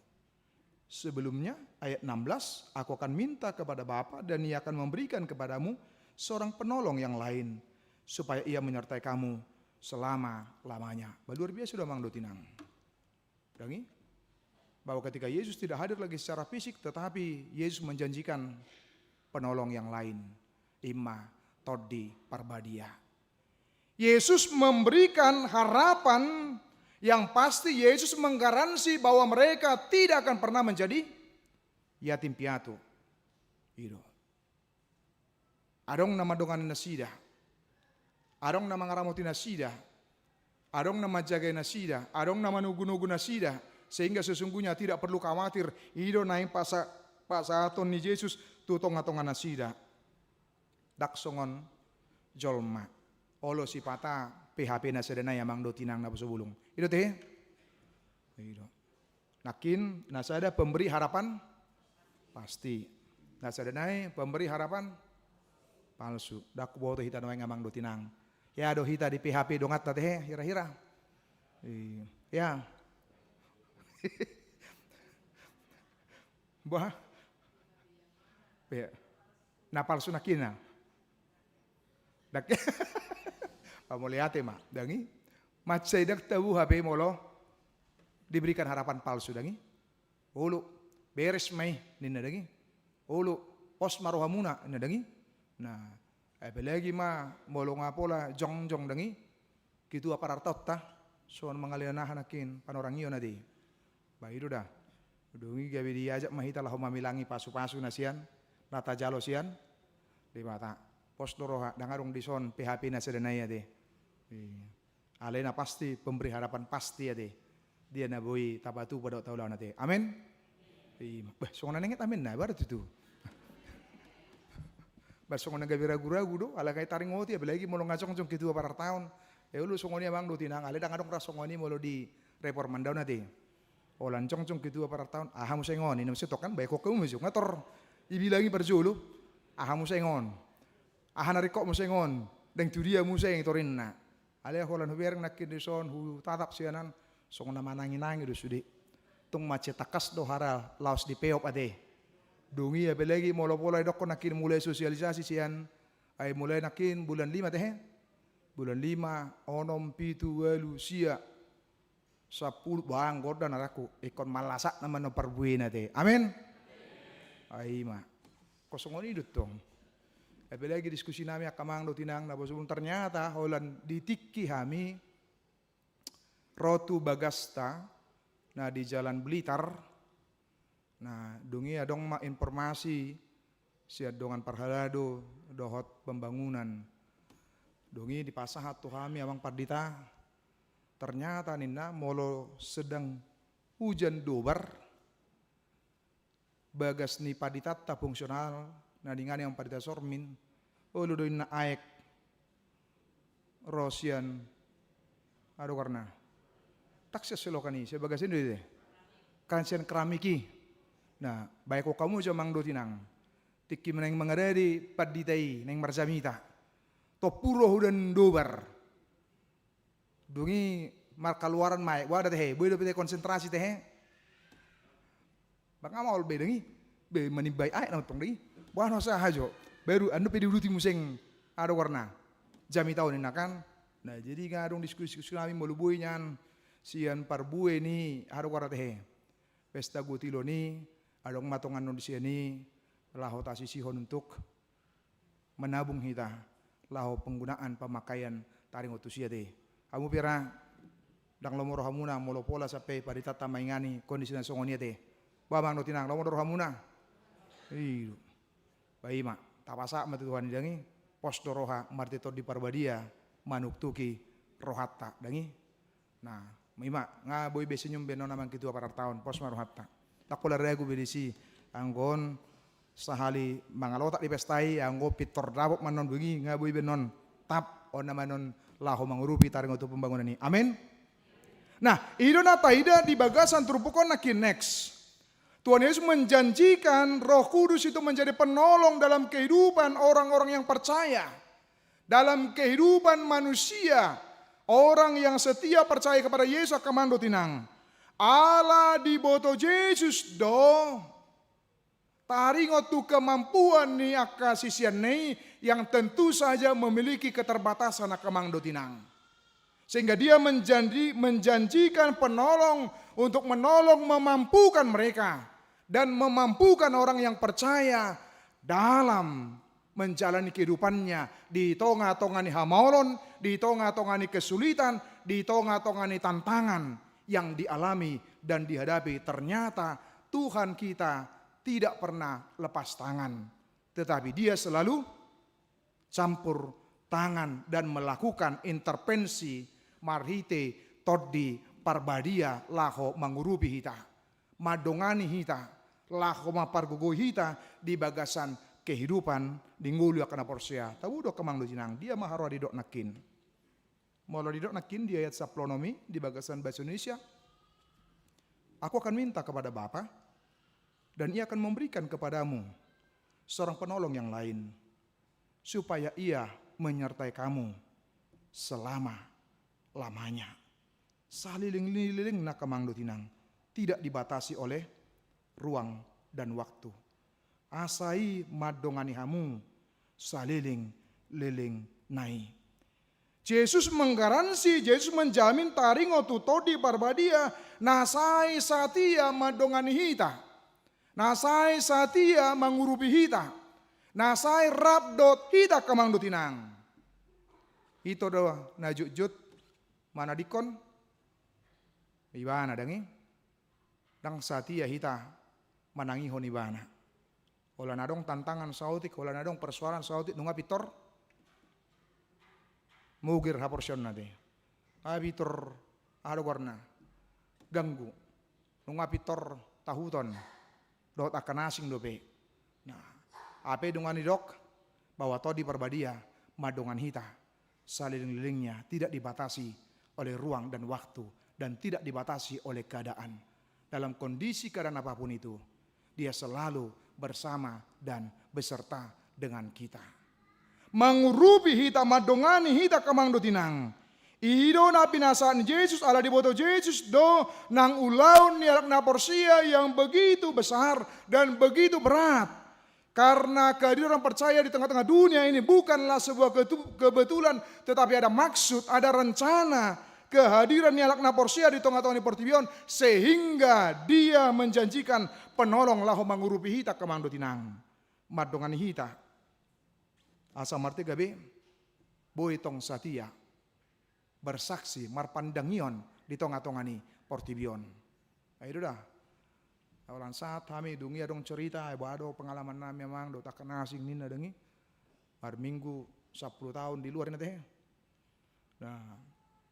Sebelumnya, ayat enam belas, "Aku akan minta kepada Bapa dan Ia akan memberikan kepadamu seorang penolong yang lain, supaya Ia menyertai kamu selama-lamanya." Bah, luar biasa do amang dohot inang. Ndang i? Bahwa ketika Yesus tidak hadir lagi secara fisik, tetapi Yesus menjanjikan penolong yang lain. I ma Tondi Parbadia. Yesus memberikan harapan yang pasti, Yesus menggaransi bahwa mereka tidak akan pernah menjadi yatim piatu. I do. Adong na mandongani nasida. Adong na mangaramoti nasida. Adong na manjagai nasida. Adong na manogu-nogu nasida. Sehingga sesungguhnya tidak perlu khawatir. I do naeng pasa-, pasahaton ni Jesus tu tonga-tonga nasida. Ndang songon jolma. Olo sipata P H P na sada nai amang dohot inang naposobulung. I do tehe? I do. Nangkin, na sada pemberi harapan pasti. Na sada nai pemberi harapan palsu. Ndang huboto hita nuaeng amang dohot inang. Ya do hita di P H P donganta tehe, hira-hira. Iya. Ya. Bah. Ya. Na palsu nangkin na. Ndang. Pamauliate ma, ndang i. Mansai ndang tabo hape molo diberikan harapan palsu, ndang i. Olo, beres ma i, ninna, ndang i. Olo, pos ma rohamuna, ninna, ndang i. Nah, apalagi ma molo nga pola jongjong, ndang i, ketua parartaonta, songon mangalean aha nangkin, panorangion ate. Bah, i do da. Dung i gabe diajak ma hita laho mamilangi pasu-pasu na sian, na tajalo sian Debata. Pos do roha, ndang adong dison P H P na sada nai ate. Iya. Alai na pasti, pemberi harapan pasti ate. Dia na boi tapatupa dohot taulahon ate. Amin. Iya. Bah, songon na nenget amin na, baru tutu. Bah, songon na gabe ragu-ragu do, alai nga taringoti, apalagi molo nga jongjong ketua parartaon. E olo songon i amang dohot inang, alai ndang adong ra songon i molo di reform andaon ate. Holan jongjong ketua parartaon, aha muse songon i, na muse tong kan, baen hamu muse, nga tor dibilangi parjolo, aha muse songon. Aha na ringkot muse songon, ndang tu dia muse songon i torinna. Alai holan hubereng nangkin dison, hutatap sian an, songon na manangi-nangi do sude. Tung mansai tangkas do hara laos dipeop ate. Dung i apalagi molo pola didokkon nangkin mulai sosialisasi sian, ai mulai nangkin bulan lima tehe? Bulan lima, onom, pitu, ualu, sia, sampulu, bah, anggo da na rangku, ingkon malasakna ma na parbuena ate. Amin. Ai ma. Ingkon songon i do tong. Apalagi diskusi nami angka amang dohot inang naposobulung, ternyata holan di tingki hami ro tu bagasta na di Jalan Blitar. Nah, dung i adong ma informasi sian dongan parhalado dohot pembangunan. Dung i dipasahat tu hami amang pandita, ternyata ninna molo sedang hujan dobar, bagas ni panditanta fungsional, na denggan i amang pandita Sormin, olo do ninna aek ro sian, aha do goarna, ndang sian selokan i, sian bagas i do ate. Kan sian keramik i. Nah, baen hamu jo amang dohot inang. Tingki naeng mangarade pandita i, naeng marjamita, tompu ro hujan dobar. Dung i markaluaran ma aek, boha da tehe, boi dope tehe konsentrasi tehe. Bah, nga maol be, ndang i. Be manimbai aek na tong, ndang i. Boha na saha jo. Baru anu pe diuduti muse, aha do goarna, jamita on ninna kan. Nah, jadi nga adong diskusi-diskusi nami molo boi nian sian parbue ni, aha do goarna tehe, pesta gotilon i, adong ma tong annon di sian i laho tasisihon untuk menabung hita laho penggunaan pamakaian taringot tusi ate. Hamu pe ra, ndang lomo rohamuna molo pola sampe panditanta maingani kondisi na songon i ate. Ba amang dohot inang, lomo do rohamuna? I do. Ba i ma, tapasahat ma tu Tuhan i dang i, pos do roha marhite Tondi Parbadia manuktuki rohanta dang i. Nah, i ma, nga boi be senyum be annon amang ketua parartaon, pos ma rohanta. Ndang pola ragu be disi, anggo on sahali mangalotak di pesta i, anggo pintor dapot ma annon bengi, nga boi be annon tap on nama annon laho mangurupi taringot tu pembangunan i. Amin. Nah, i do na taida di bagasan turpuk on nangkin, next. Tuhan Yesus menjanjikan Roh Kudus itu menjadi penolong dalam kehidupan orang-orang yang percaya, dalam kehidupan manusia, orang yang setia percaya kepada Yesus. Angka amang dohot inang, ala diboto Jesus do taringot tu kemampuan ni angka siseanna i yang tentu saja memiliki keterbatasan, angka amang dohot inang. Sehingga dia menjanji, menjanjikan penolong untuk menolong, memampukan mereka dan memampukan orang yang percaya dalam menjalani kehidupannya di tonga-tonga ni hamaolon, di tonga-tonga ni kesulitan, di tonga-tonga ni tantangan yang dialami dan dihadapi. Ternyata Tuhan kita tidak pernah lepas tangan, tetapi Dia selalu campur tangan dan melakukan intervensi marhite Tondi Parbadia laho mangurupi hita, mandongani hita, laho mampargogoi hita di bagasan kehidupan di ngolu angka na porsea. Tabo do angka amang dohot inang, dia ma haroro didok nangkin. Molo didok nangkin di ayat sampulu onom i di bagasan bahasa Indonesia, "Aku akan minta kepada Bapa, dan Ia akan memberikan kepadamu seorang penolong yang lain, supaya Ia menyertai kamu selama-lamanya." Saleleng-lelengna, angka amang dohot inang, tidak dibatasi oleh ruang dan waktu. Asa i mandongani hamu saleleng-lelengna i. Jesus menggaransi, Jesus menjamin taringot tu Tondi Parbadia na sai satia mandongani hita, na sai satia mangurupi hita, na sai rap dohot hita, angka amang dohot inang. Ito do na jutjut manadingkon? Ibana dang i. Ndang satia hita manangihon Ibana. Holan adong tantangan saotik, holan adong persoalan saotik, nunga pintor muger haporseaonna te. Nunga pintor, aha do goarna, ganggu. Nunga pintor tahuton dohot angka na asing dope. Nah, hape nunga didok bahwa Tondi Parbadia mandongani hita saleleng-lelengnya, tidak dibatasi oleh ruang dan waktu, dan tidak dibatasi oleh keadaan. Dalam kondisi keadaan apapun itu, Dia selalu bersama dan beserta dengan kita. Mangurupi hita, mandongani hita, angka amang dohot inang. I do na pinasahat ni Jesus, ala diboto Jesus do nang ulaon ni halak na porsea yang begitu besar dan begitu berat. Karena kehadiran orang percaya di tengah-tengah dunia ini bukanlah sebuah ketu-, kebetulan, tetapi ada maksud, ada rencana kehadiran ni halak na porsea di tengah-tengah ni portibi on, sehingga Dia menjanjikan penolong laho mangurupi hita, angka amang dohot inang, mandongani hita. Asa marhite gabe boi tong satia bersaksi, marpandangion di tonga-tonga ni portibi on. Ai do da. Holan sahat hami dung i adong cerita, ai boha do pengalaman nami amang dohot angka na asing ninna dang i. Marminggu sampulu taon di luar ninna te. Nah,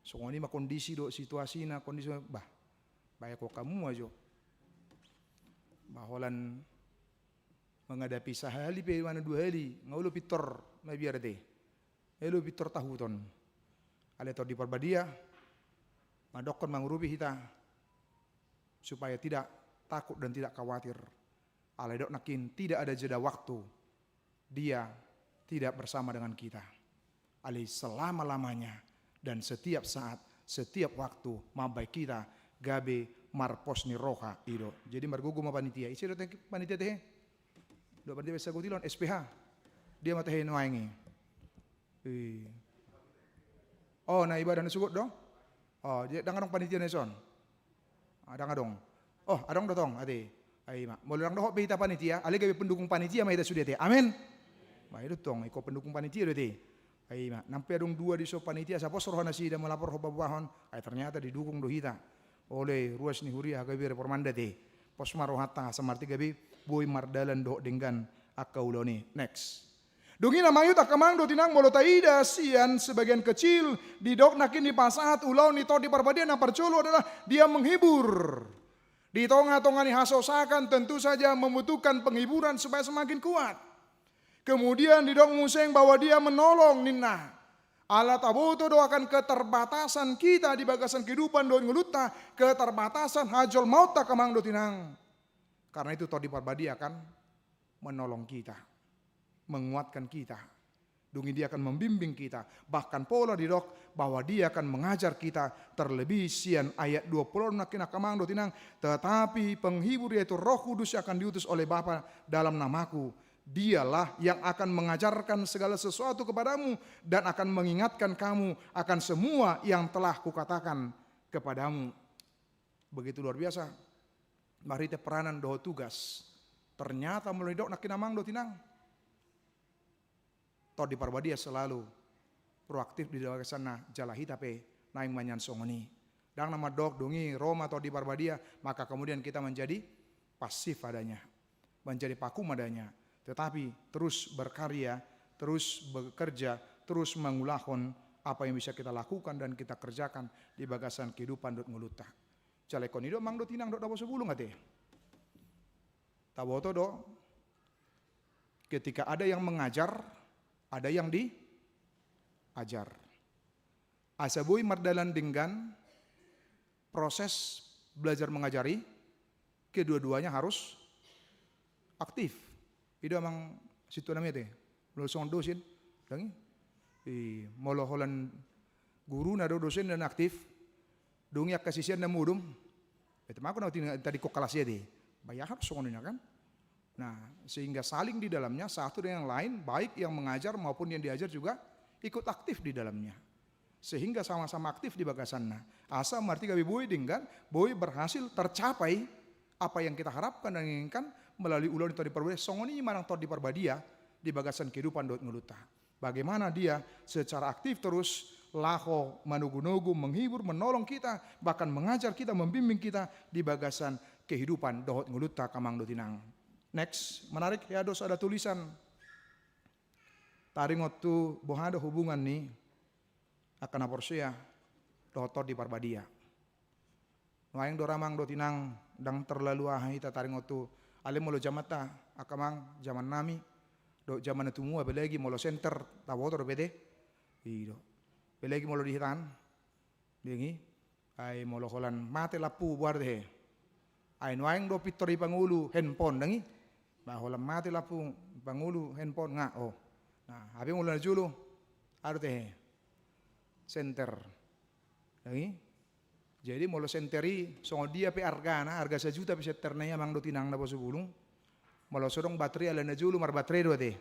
songon i ma kondisi dohot situasina, kondisi, bah, baen hamu ajo. Bah, holan menghadapi sahali pe, mana dua hali, nga olo pintor mabiar te. Nga olo pintor tahuton. Alai Tondi Parbadia mandokkon, mangurupi hita supaya tidak takut dan tidak khawatir. Alai didok nangkin, tidak ada jeda waktu Dia tidak bersama dengan kita. Alai selama-lamanya dan setiap saat, setiap waktu mambahen hita gabe marpos ni roha i do. Jadi margogo ma panitia. Ise do panitia tehe? Dohot panitia pesta goti on, S P H. Dia ma tehe nuaeng i. Ih. Oh, na ibadah na sogot do? Oh, jadi ndang adong panitia na dison? Ah, ndang adong. Oh, adong do tong, ate. Ai ma. Molo ndang dohot be hita panitia, alai gabe pendukung panitia ma hita sude te. Amin. Bah, i do tong, ingkon pendukung panitia do te. Ai ma. Nang pe adong dua dison panitia, asa pos roha nasida molo laporhon paboahon. Ai ternyata didukung do hita oleh ruas ni huria H K B Reformanda te. Pos ma rohanta asa marhite gabe boi mardalan dohot denggan angka ulaon i. Next. Dung i na mangihut angka amang dohot inang, molo taida sian sebagian kecil, didok nangkin dipasahat ulaon ni Tondi Parbadia na parjolo adalah dia menghibur. Di tonga-tonga ni hasosakan tentu saja membutuhkan penghiburan supaya semakin kuat. Kemudian didok muse bahwa dia menolong ninna. Ala taboto do akan keterbatasan kita di bagasan kehidupan dohot ngolunta, keterbatasan hajolmaonta angka amang dohot inang. Karena itu Tondi Parbadia akan menolong kita, menguatkan kita. Dung i dia akan membimbing kita. Bahkan pola didok bahwa dia akan mengajar kita, terlebih sian ayat dua puluh nangkin angka amang dohot inang, tetapi penghibur yaitu Roh Kudus yang akan diutus oleh Bapa dalam namaku. Dialah yang akan mengajarkan segala sesuatu kepadamu dan akan mengingatkan kamu akan semua yang telah kukatakan kepadamu. Begitu luar biasa. Marhite peranan dohot tugas. Ternyata molo didok nangkin amang dohot inang, Tondi Parbadia selalu proaktif di bagasanna, jala hita pe naeng manjangkon songon i. Ndang na mandok dung i ro ma Tondi Parbadia, maka kemudian kita menjadi pasif adanya, menjadi vakum adanya, tetapi terus berkarya, terus bekerja, terus mengulahon apa yang bisa kita lakukan dan kita kerjakan di bagasan kehidupan dohot ngolunta. Jala ingkon i do amang dohot inang dohot naposobulung ate. Taboto do, ketika ada yang mengajar, ada yang diajar. Asa boi mardalan denggan proses belajar mengajar i, kedua-duanya harus aktif. I do amang sintua nami ate, molo songon dosen, ndang i. I, molo holan guruna do dosen ndang aktif, dung i angka siseanna modom. Ate, mangko na tadingkon kalas i ate. Bayahan songon i na kan. Nah, sehingga saling di dalamnya, satu dengan yang lain, baik yang mengajar maupun yang diajar juga ikut aktif di dalamnya. Sehingga sama-sama aktif di bagasanna. Asa marhite gabe boi denggan, boi berhasil tercapai apa yang kita harapkan dan inginkan melalui ulaon ni Tondi Parbadia. Songon i ma nang Tondi Parbadia di bagasan kehidupan dohot ngolunta. Bagaimana dia secara aktif terus laho manogu-nogu, menghibur, menolong kita, bahkan mengajar kita, membimbing kita di bagasan kehidupan dohot ngolunta angka amang dohot inang. Next, menarik ya, dos ada tulisan. Taringot tu boha do hubungan ni angka na porsea dohot Tondi Parbadia. Nuaeng do ra amang dohot inang, ndang terlalu aha hita taringot tu, alai molo jamanta angka amang, jaman nami dohot jaman na tumu, apalagi molo senter, taboto dope ate. I do. Apalagi molo di hita an, dung i, ai molo holan mate lampu, boha do ate? Ai nuaeng do pintor ni pangulu, handphone, ndang i. Ba holan mate lampu pangulu, handphone, nga, oh. Nah, hape molo na jolo, aha do ate? Senter. Ndang i. Jadi molo senter i songon dia pe argana, arga sajuta pe senterna i amang dohot inang naposobulung, molo so adong baterai, alai na jolo marbatre do ate.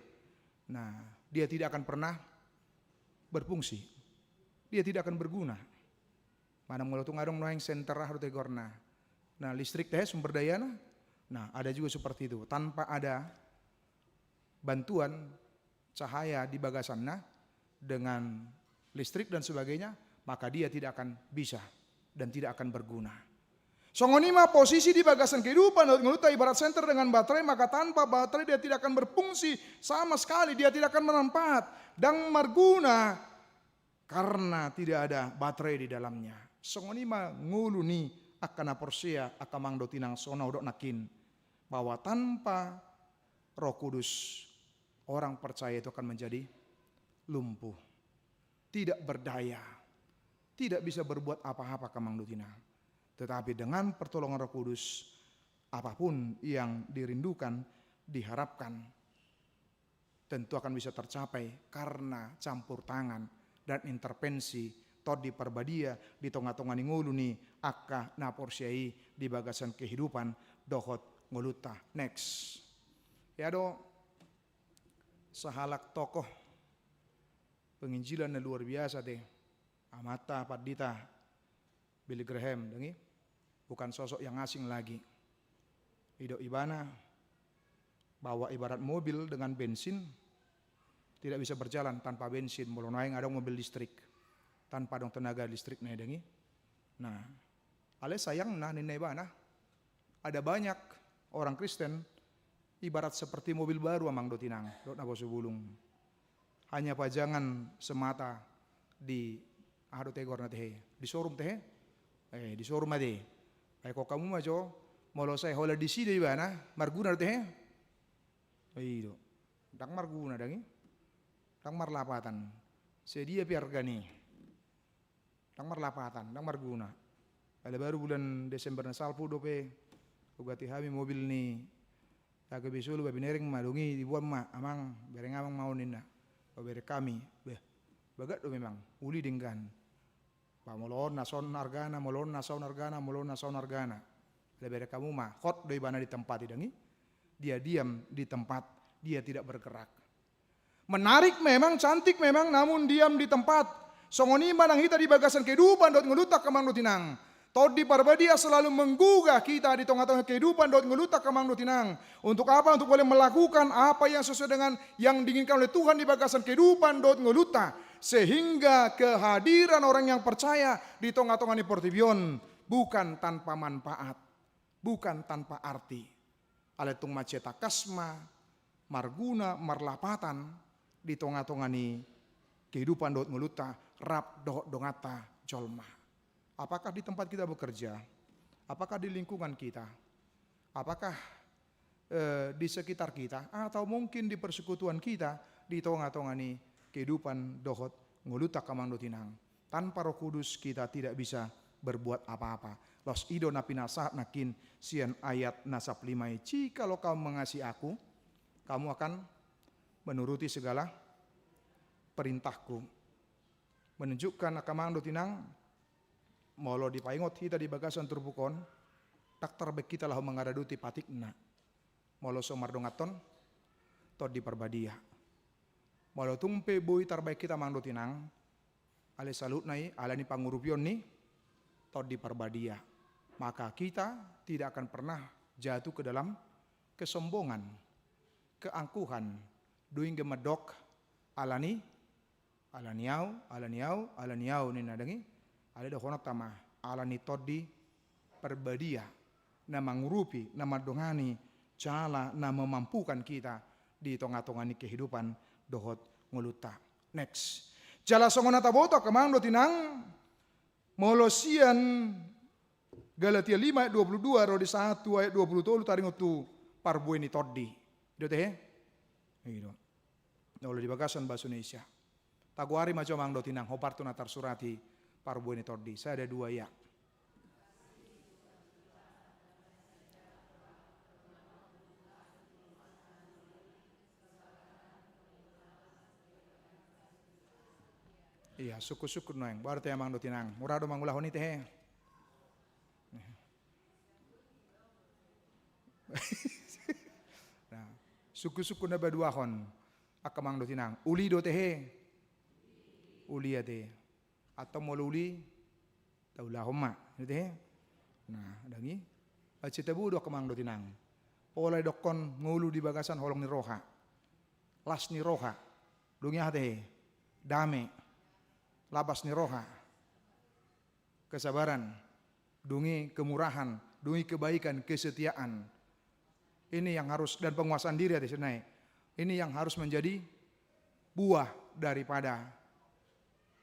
Nah, dia tidak akan pernah berfungsi. Dia tidak akan berguna. Manang molo tung adong nuaeng senter, aha do ate goarna? Nah, listrik ate sumber dayana. Nah, ada juga seperti itu. Tanpa ada bantuan cahaya di bagasanna dengan listrik dan sebagainya, maka dia tidak akan bisa dan tidak akan berguna. Songon i ma posisi di bagasan kehidupan dohot ngolunta, ibarat senter dengan baterai, maka tanpa baterai dia tidak akan berfungsi sama sekali, dia tidak akan bermanfaat, ndang marguna karena tidak ada baterai di dalamnya. Songon i ma ngolu ni angka na porsea, angka amang dohot inang, songon na hudok nangkin, bahwa tanpa Roh Kudus, orang percaya itu akan menjadi lumpuh, tidak berdaya, tidak bisa berbuat apa-apa, angka amang dohot inang. Tetapi dengan pertolongan Roh Kudus, apapun yang dirindukan, diharapkan, tentu akan bisa tercapai karena campur tangan dan intervensi Tondi Parbadia di tonga-tonga ni ngolu ni angka na porsea i di bagasan kehidupan dohot ngolunta. Next. Ya do, sahalak tokoh penginjilan na luar biasa ate, amanta pandita Billy Graham, ndang i, bukan sosok yang asing lagi. Didok ibana bahwa ibarat mobil dengan bensin tidak bisa berjalan tanpa bensin, molo nuaeng adong mobil listrik, tanpa adong tenaga listrikna i, ndang i. Nah, alai sayangna ninna ibana, Ada banyak orang Kristen ibarat seperti mobil baru, amang dohot inang, dohot naposobulung. Hanya pajangan semata di, aha do ate goarna ate, di showroom ate? Eh, di showroom ate. Ai ho hamu ma jo, molo sai holan disi do ibana, marguna do ate? I do. Ndang marguna, ndang i. Ndang marlapatan. Sedia pe argana i. Ndang marlapatan, ndang marguna. Alai baru bulan Desember na salpu dope huganti hami mobil ni H K B Solo, ba binereng ma, dung i diboan ma, "Amang, bereng amang ma on," ninna. "O, bereng hami." Beh, bagat do memang, uli denggan. Ba molo on na son argana, molo on na son argana, molo on na son argana. Alai bereng hamu ma, hot do ibana di tempat i, ndang i. Dia diam di tempat, dia tidak bergerak. Menarik memang, cantik memang, namun diam di tempat. Songon i ma nang hita di bagasan kehidupan dohot ngolunta, amang dohot inang. Tondi Parbadia selalu menggugah kita di tengah-tengah kehidupan dohot ngolunta, amang dohot inang. Untuk apa? Untuk boleh melakukan apa yang sesuai dengan yang diinginkan oleh Tuhan di bagasan kehidupan dohot ngolunta. Sehingga kehadiran orang yang percaya di tengah-tengah ni portibi on bukan tanpa manfaat, bukan tanpa arti. Alai tung mansai tangkas ma, marguna, marlapatan di tonga-tonga ni kehidupan dohot ngolunta, rap dohot donganta jolma. Apakah di tempat kita bekerja? Apakah di lingkungan kita? Apakah, eh, di sekitar kita? Atau mungkin di persekutuan kita, di tonga-tonga ni kehidupan dohot ngolunta, amang dohot inang? Tanpa Roh Kudus kita tidak bisa berbuat apa-apa. Laos i do na pinasahat nangkin sian ayat na sampulu lima i, "Jikalau kamu mengasihi aku, kamu akan menuruti segala perintahku." Menunjukkan, amang dohot inang, molo dipaingot hita di bagasan turpuk on, ndang tarbaen hita laho mangaradoti patikna. Molo so mardonganhon Tondi Parbadia. Molo tung pe boi tarbaen hita, amang dohot inang, alai saluhutna i alani pangurupion ni Tondi Parbadia, maka kita tidak akan pernah jatuh ke dalam kesombongan, keangkuhan, dung i gabe mandok, "Alani, alani au, alani au, alani au," ninna, ndang i. Alai dohononta ma, alani Tondi Parbadia na mangurupi, na mandongani, jala na memampukan kita di tonga-tonga ni kehidupan dohot ngolunta. Next. Jala songon na taboto, amang dohot inang, molo sian Galatia lima ayat dua puluh dua ro di sahat tu ayat dua puluh tolu, taringot tu parbue ni tondi. I do ate? I do. Olo di bagasan bahasa Indonesia. Tagoari ma jo, amang dohot inang, hombar tu na tarsurat i parbue ni tondi. Sada, dua, ya. Iya, sungkun-sungkun nuaeng. Boha do ate, amang dohot inang? Mura do mangulahon i ate? Nah, sungkun-sungkun na paduahon. Angka amang dohot inang, uli do ate? Uli ate. Antong molo uli, taulahon ma, i do ate? Nah, ndang i. Aci tabu do, angka amang dohot inang. Pola didokkon ngolu di bagasan holong ni roha, las ni roha. Dung i aha ate? Dame. Labas ni roha. Kesabaran. Dung i kemurahan. Dung i kebaikan, kesetiaan. Ini yang harus, dan penguasaan diri ate, sinai. Ini yang harus menjadi buah daripada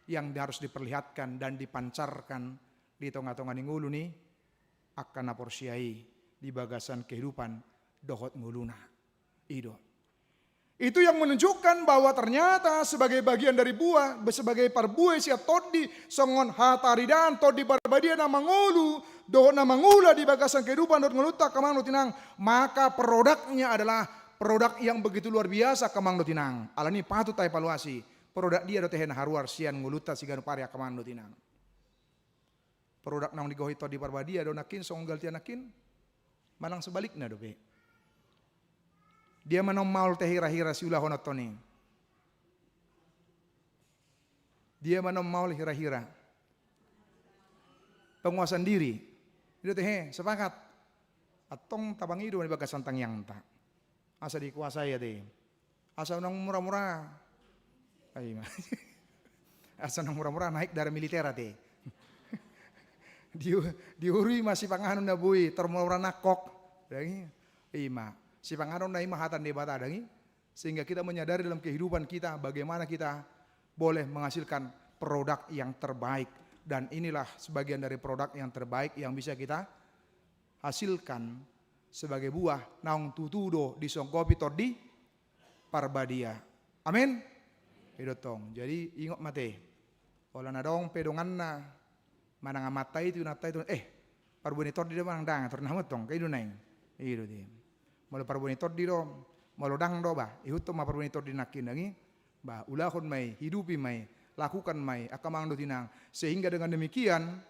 yang harus diperlihatkan dan dipancarkan di tonga-tonga ni ngolu ni angka na porsea i di bagasan kehidupan dohot ngoluna. I do. Itu yang menunjukkan bahwa ternyata sebagai bagian dari buah, sebagai parbue sian tondi, songon hataridaan Tondi Parbadia na mangolu dohot na mangula di bagasan kehidupan dohot ngolunta, angka amang dohot inang, maka produknya adalah produk yang begitu luar biasa, angka amang dohot inang. Alani i patut taevaluasi, produk dia do ate na haruar sian ngolunta siganup ari, angka amang dohot inang? Produk naung digohi Tondi Parbadia do nangkin, songon Galatia nangkin? Manang sebalikna dope? Dia ma naung maol ate hira-hira siulahononhon i? Dia ma naung maol hira-hira? Penguasaan diri. I do ate? Sepakat. Antong tapangido ma di bagasan tangiangta. Asa dikuasai ate. Asa unang mura-mura. Ai ma. Asa unang mura-mura naik darah militer ate. Diu-, diurui ma sipanganon na boi, tor molo ra nangkok. Dang i, i ma. Sipanganon na i ma hata ni Debata, dang i. Sehingga kita menyadari dalam kehidupan kita bagaimana kita boleh menghasilkan produk yang terbaik. Dan inilah sebagian dari produk yang terbaik yang bisa kita hasilkan sebagai buah naung tutu do disonggopi Tondi Parbadia. Amin. I do tong. Jadi ingot ma ate. Olo na adong pe donganna manang amanta i tu inanta i tu, eh, parbue ni tondi do manang dang, tor na hamu tong, i do naeng. I do ate. Molo parbue ni tondi do, molo dang do, bah, ihuthon ma parbue ni tondi nangkin, dang i. Bah, ulahon ma i, hidupi ma i, lakukan ma i, angka amang dohot inang. Sehingga dengan demikian,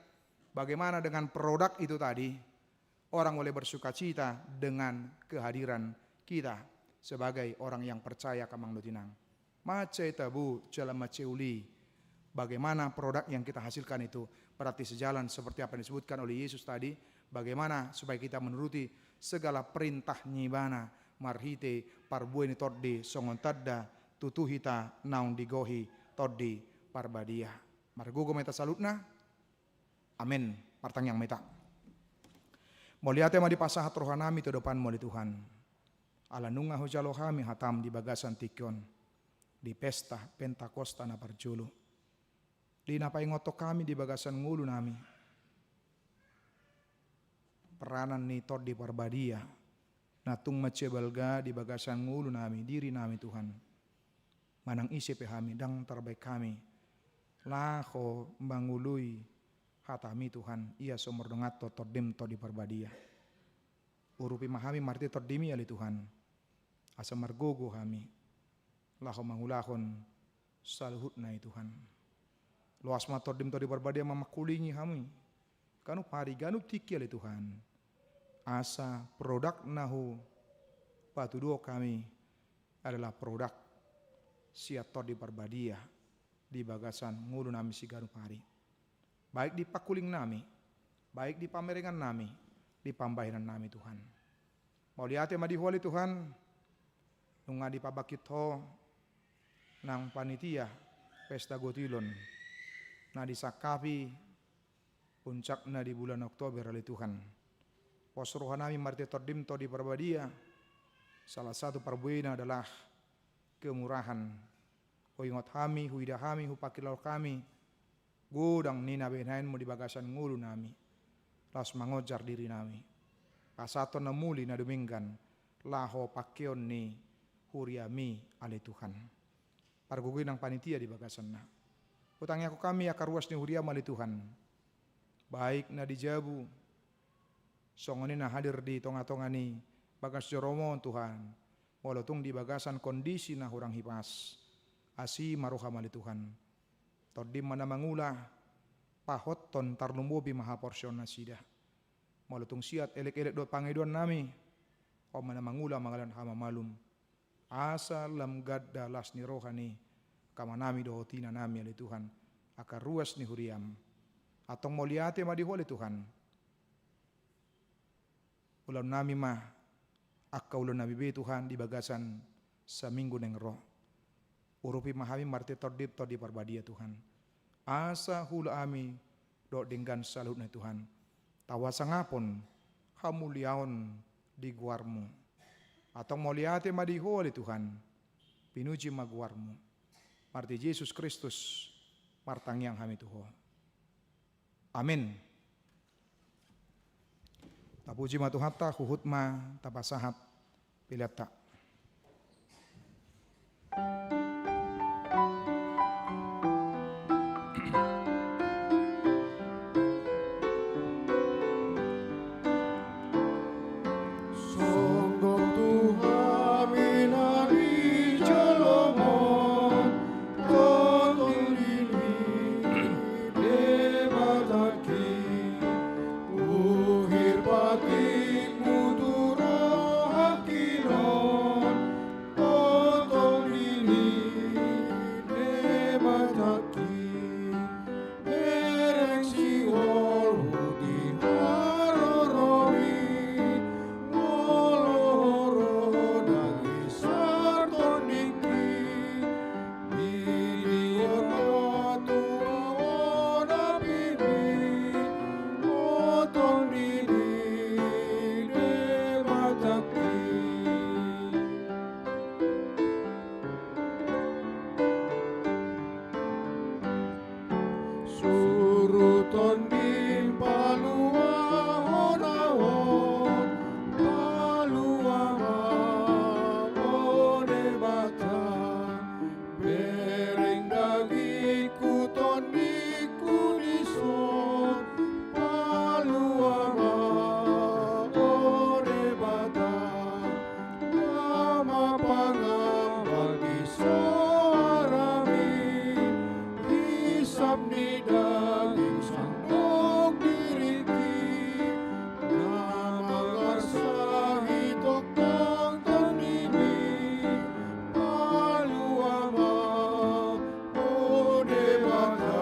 bagaimana dengan produk itu tadi? Orang boleh bersukacita dengan kehadiran kita sebagai orang yang percaya, angka amang dohot inang. Mansai tabo jala mansai uli bagaimana produk yang kita hasilkan itu. Berarti sejalan seperti apa yang disebutkan oleh Yesus tadi, bagaimana supaya kita menuruti segala perintah ni Ibana marhite parbue ni tondi songon tanda tutu hita naung digohi Tondi Parbadia. Margogo ma hita saluhutna. Amen. Martangiang ma hita. Mauliate ma dipasahat rohanami tu adopanmu ale Tuhan. Ala nunga hujalo hami hatam di bagasan tingki on, di pesta Pentakosta na parjolo. Di na paingothon hami di bagasan ngolunami peranan ni Tondi Parbadia, na tung mansai balga di bagasan ngolunami, dirinami Tuhan. Manang ise pe hami, ndang tarbaen hami laho mangoloi hatami Tuhan, ia so mardongan tu Tondim Tondi Parbadia. Urupi ma hami marhite Tondimi ale Tuhan, asa margogo hami laho mangulahon saluhutna i Tuhan. Loas ma Tondim Tondi Parbadia ma mangkulingi hami ganup ari ganup tingki ale Tuhan, asa produk na hupatuduhon hami adalah produk sian Tondi Parbadia di bagasan ngolunami siganup ari. Baik di pangkulingnami, baik di pamerengannami, di pambahenannami Tuhan. Mauliate ma di Ho ale Tuhan, nunga dipabangkit Ho nang panitia pesta gotilon na disangkapi puncakna di bulan Oktober ale Tuhan. Pos rohanami marhite Tondim Tondi Parbadia, salah satu parbuena adalah kemurahan. Huingot hami, huida hami, hupangkilala hami godang ni na binahenmu di bagasan ngolunami, laos mangonjar dirinami pasahathon na muli na dumenggan laho pangkeon ni huriami ale Tuhan. Pargogoi nang panitia di bagasanna. Hutangiangkon hami angka ruas ni huriam ale Tuhan, baik na di jabu, songon i na hadir di tongatonga ni bagas joromu on Tuhan, molo tung di bagasan kondisi na hurang hipas. Asi ma roham ale Tuhan. Tondim ma na mangula, pahothon tarlumobi ma haporseaon nasida. Molo tung siat elekelek dohot pangidoannami, Ho ma na mangula mangalehon hamamalum. Asa lam ganda las ni roha ni angka amanami dohot inanami ale Tuhan, angka ruas ni huriam. Antong mauliate ma di Ho ale Tuhan. Ulaonnami ma angka ulaonnami be Tuhan di bagasan saminggu naeng ro. Urupi ma hami marhite Tondim Tondi Parbadia Tuhan, asa huula hami dohot denggan saluhutna Tuhan tau hasangapon hamuliaon di goarmu. Antong mauliate ma di Ho ale Tuhan. Pinuji ma goarmu. Marhite Jesus Kristus martangiang hami tu Ho. Amin. Tapuji ma Tuhanta, huhut ma tapasahat peleanta. Songgop tu hami na di jolom on, Tondim ni Debatangki, uhir patikmu tu rohangki on. Paluahon ahu on, palua ma, o Debata. Bereng dagingku, tondingku dison, palua ma, o Debata. Ndang ma pangambat di soarami, isap ni daging sandok diringki, na mangarsahi tongtong tondimi, palua ma, o Debata.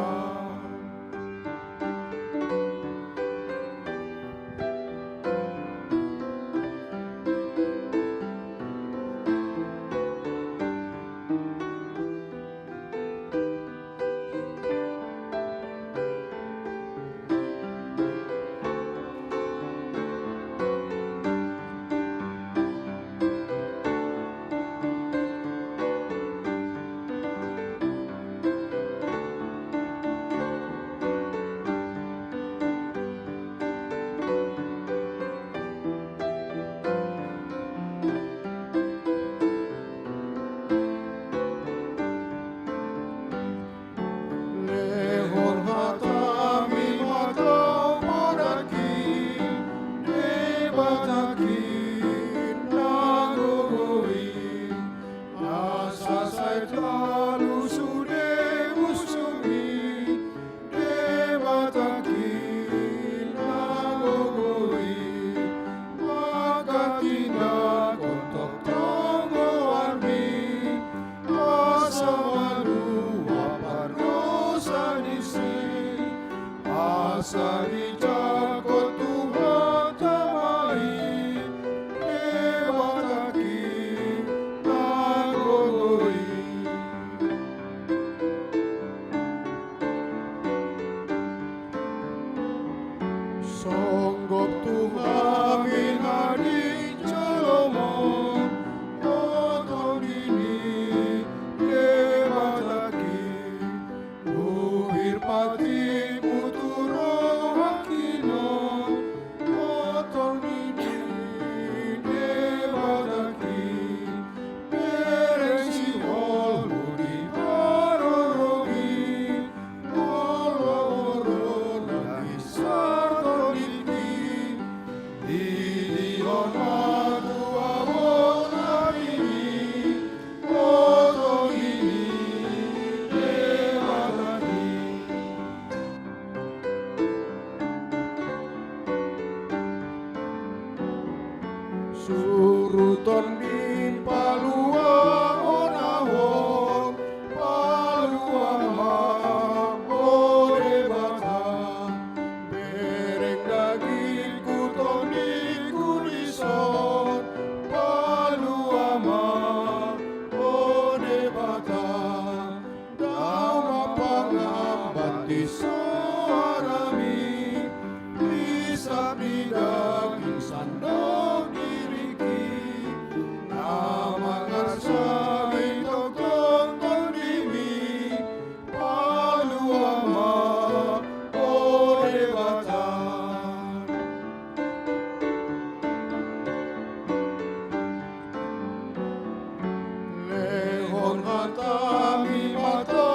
Lehon hatami ma tu Debata, Debata na gogo i, asa sai talu sude musumi, Debata na gogo i, manghatindanghon tongtong goarmi, asa malua pardosa disi, asa dijangkon Tuhanta ma i, Debata na gogo i. Songgop tu hami na di jolom on, o Tondi ni Debata, uhir patikmu tu rohangki on, o Tondi ni Debata, bereng sihol di haroromi, olo olo na binsar tondingki, didihon ma tu ahu on hami, o Tondi ni Debata. Suruton di paluahon ahu on, palua ma, o Debata. Bereng dagingku, tondingku dison, palua ma, o Debata. Ndang ma pangambat di soarami, isap ni daging sandok diringki, na mangarsahi tongtong tondimi, palua ma, o Debata. Lehon hatami ma tu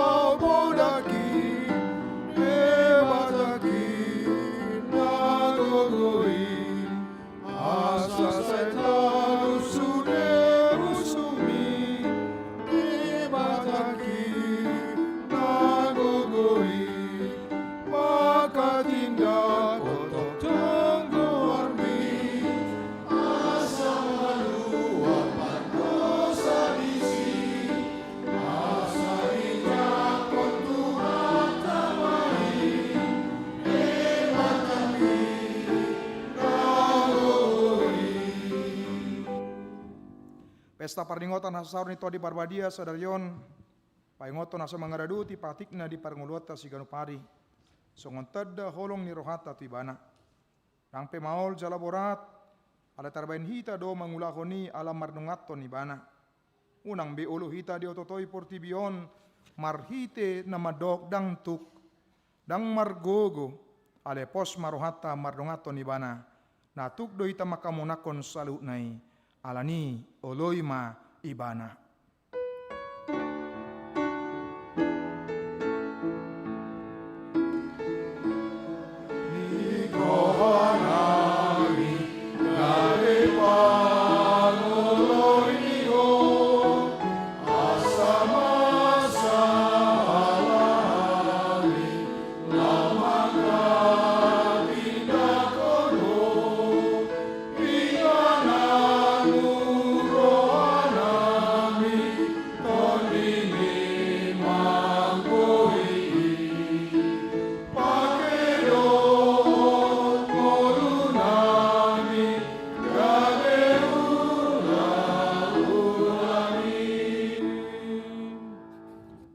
Debata, Debata na gogo i, asa sai talu sude musumi, Debata na gogo i, manghatindanghon tongtong goarmi, asa malua pardosa disi, asa dijangkon Tuhanta ma i, Debata na gogo i. Pesta parningotan hasasaor ni Tondi Parbadia sadari on, paingothon asa mangaradoti patikna di parngoluonta siganup ari, songon tanda holong ni rohanta tu Ibana. Ndang pe maol jala borat, alai tarbahen hita do mangulahon i ala marnunganhon Ibana. Unang be olo hita diototoi portibi on marhite na mandok ndang tuk, ndang margogo, Alai pos ma rohanta mardonganhon Ibana, na tuk do hita manghamonanghon saluhutna i, alani i oloi ma Ibana.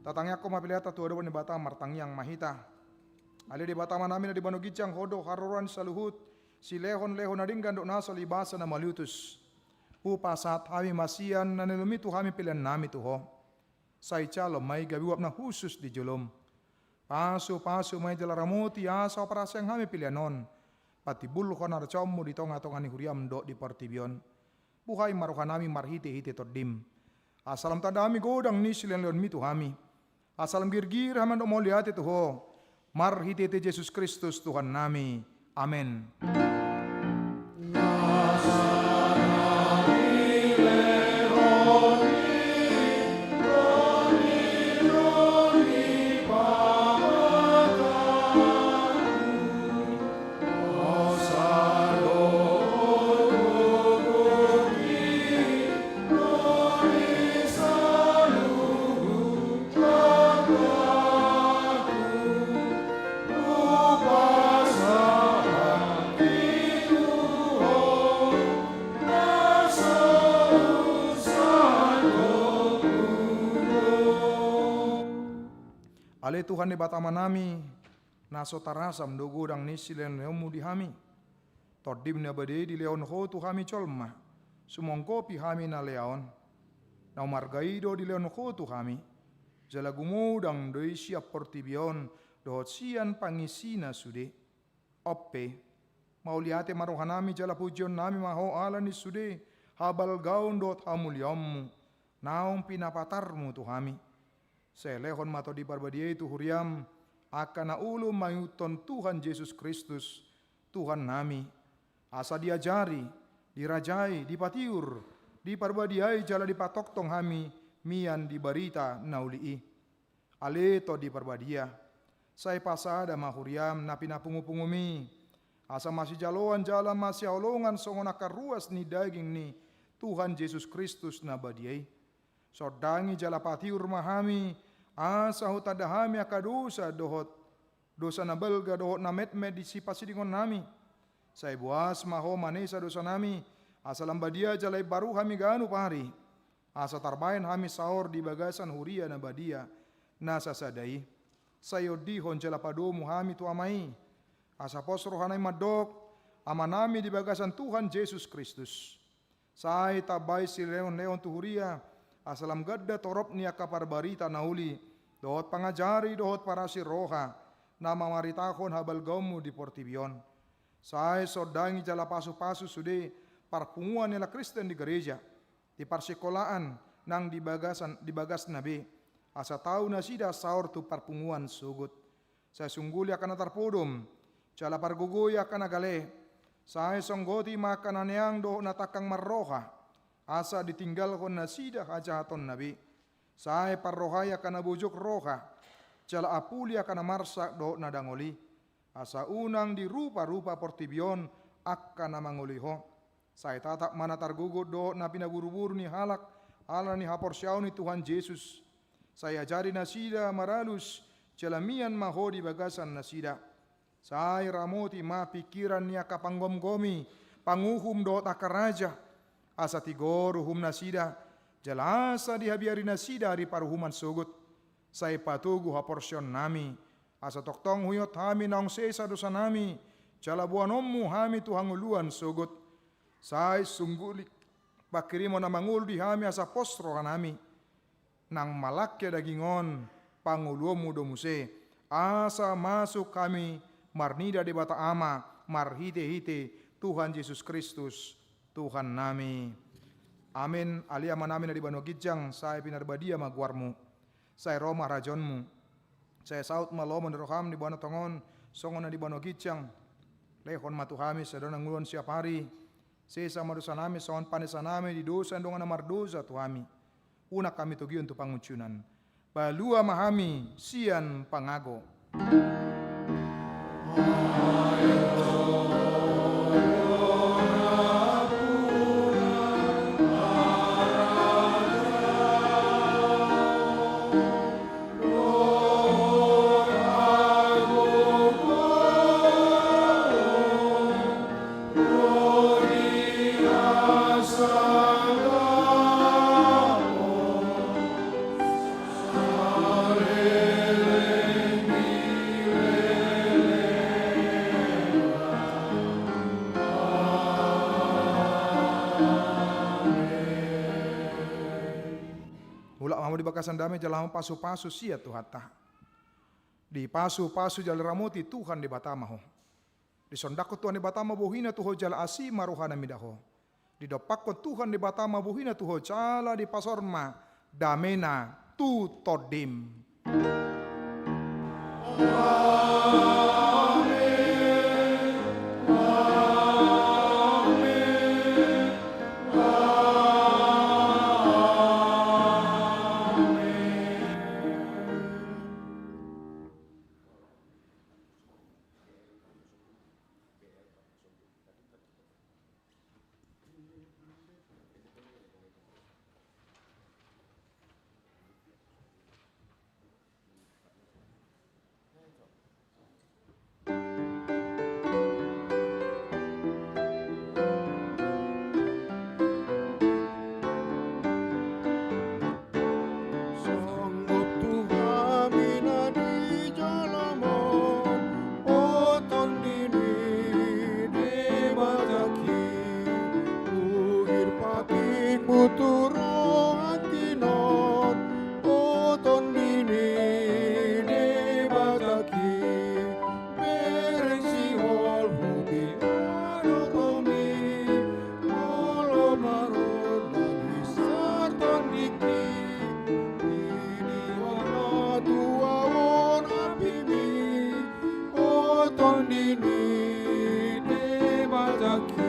Tatangiangkon ma peleanta tu adopan ni Debata, martangiang ma hita. Ale Debata Ama nami na di banua ginjang, Ho do haroroan ni saluhut silehonlehon na denggan dohot nasa libasa na maliutus. Hupasahat hami ma sian na nilehonMi tu hami pelean nami tu Ho. Sai jalo ma i gabe uap na hushus di joloM. Pasupasu ma i jala ramoti asa huparasehon hami pelean on patimbulhon harajaonMu di tongatonga ni huriaM dohot di portibi on. Buhai ma roha nami marhitehite TondiM, asa lam tanda hami godang ni silehonlehonMi tu hami, asa lam girgir hami mandok mauliate tu Ho, marhitehite Jesus Kristus Tuhan nami. Amen. Ale Tuhan Debata Ama nami, na so tarasam do godang ni silehonlehonMu di hami. TondiM na badia i dilehon Ho tu hami jolma, sumonggopi hami na lea on. Na umarga i do dilehon Ho tu hami, jala gumodang do i sian portibi on dohot sian pangisina sude. On pe, mauliate ma roha nami jala pujion nami ma Ho ala ni sude habalgaon dohot hamuliaonMu naung pinapatarMu tu hami. Sai lehon ma Tondi Parbadia i tu huriaM angka na olo mangihuthon Tuhan Jesus Kristus, Tuhan nami, asa diajari, dirajai, dipatiur, diparbadiai jala dipatongtong hami mian di barita na uli i. Ale Tondi Parbadia, sai pasada ma huriaM na pinapungupunguMi, asa masijaloan jala masihaholongan songon angka ruas ni daging ni Tuhan Jesus Kristus na badia i. Sondangi jala patiur ma hami, asa hutanda hami angka dosa dohot dosa na balga dohot na metmet di sipasidingon nami. Sai boas ma Ho manesa dosa nami, asa lam badia jala imbaru hami ganup ari, asa tarbahen hami saor di bagasan huria na badia na sasada i. Sai ondihon jala padomu hami tu Ama i, asa pos roha nami mandok, Ama nami di bagasan Tuhan Jesus Kristus. Sai tambai silehonlehon tu huria, asa lam ganda torop ni angka parbarita na uli, dohot pangajari dohot parasi roha, na mamaritahon habalgaonMu di portibi on. Sai sondangi jala pasupasu sude parpunguan ni halak Kristen di gareja, di parsikolaan nang di bagasan, di bagasna be, asa tau nasida saor tu parpunguan sogot. Sai sungguli angka na tarpodom, jala pargogoi angka na gale. Sai songgoti ma angka na neang dohot na tangkang marroha, asa ditinggalhon nasida hajahatonna be. Sai parrohai angka na bojok roha, jala apuli angka na marsak dohot na dangol i, asa unang diruparupa portibi on angka na mangoloi Ho. Sai tatap ma na targogot dohot na pinaburuburu ni halak ala ni haporseaon ni Tuhan Jesus. Sai ajari nasida maralus, jala mian ma Ho di bagasan nasida. Sai ramoti ma pingkiran ni angka panggomgomi, panguhum dohot angka raja, asa tigor uhum nasida, jala asa dihabiari nasida ari paruhuman sogot. Sai patogu haporseaon nami, asa tongtong huingot hami naung sesa dosa nami, jala boanonMu hami tu hangoluan sogot. Sai sungguli pangkirimon na mangolu di hami asa pos roha nami, nang malangke daging on, pangoluonMu do muse, asa masuk hami Marnida Debata Ama, marhite-hite Tuhan Jesus Kristus, Tuhannami. Amen. Ale Amanami na di banua ginjang, sai pinarbadia ma goarmu. Sai ro ma harajaonmu. Sai saut ma lomo ni roham di banua tonga on, songon na di banua ginjang. Lehon ma tu hami sadari on, ngolunami siapari. Sesa ma dosanami, songon panesanami di dosa ni dongan na mardosa tu hami. Unang hami togihon tu pangunjunan. Palua ma hami sian pangago. Mulak ma hamu di bagasan dame jala hamu pasu-pasu sian Tuhanta. Dipasupasu jala diramoti Tuhan Debata ma ho. Disondangkon Tuhan Debata ma bohina tu ho jala asi ma rohana mida ho. Didompakkon Tuhan Debata ma bohina tu ho jala dipasaor ma damena tu tondim. Songgop tu hami na di joloan on, o Tondi ni Debatangki, uhir patikmu tu rohangki on, o Tondi ni Debatangki. Bereng sihol huti adong romi, olo ma ro na di sar tondingki, di di ho ma tuaon apimi, o Tondi ni Debatangki.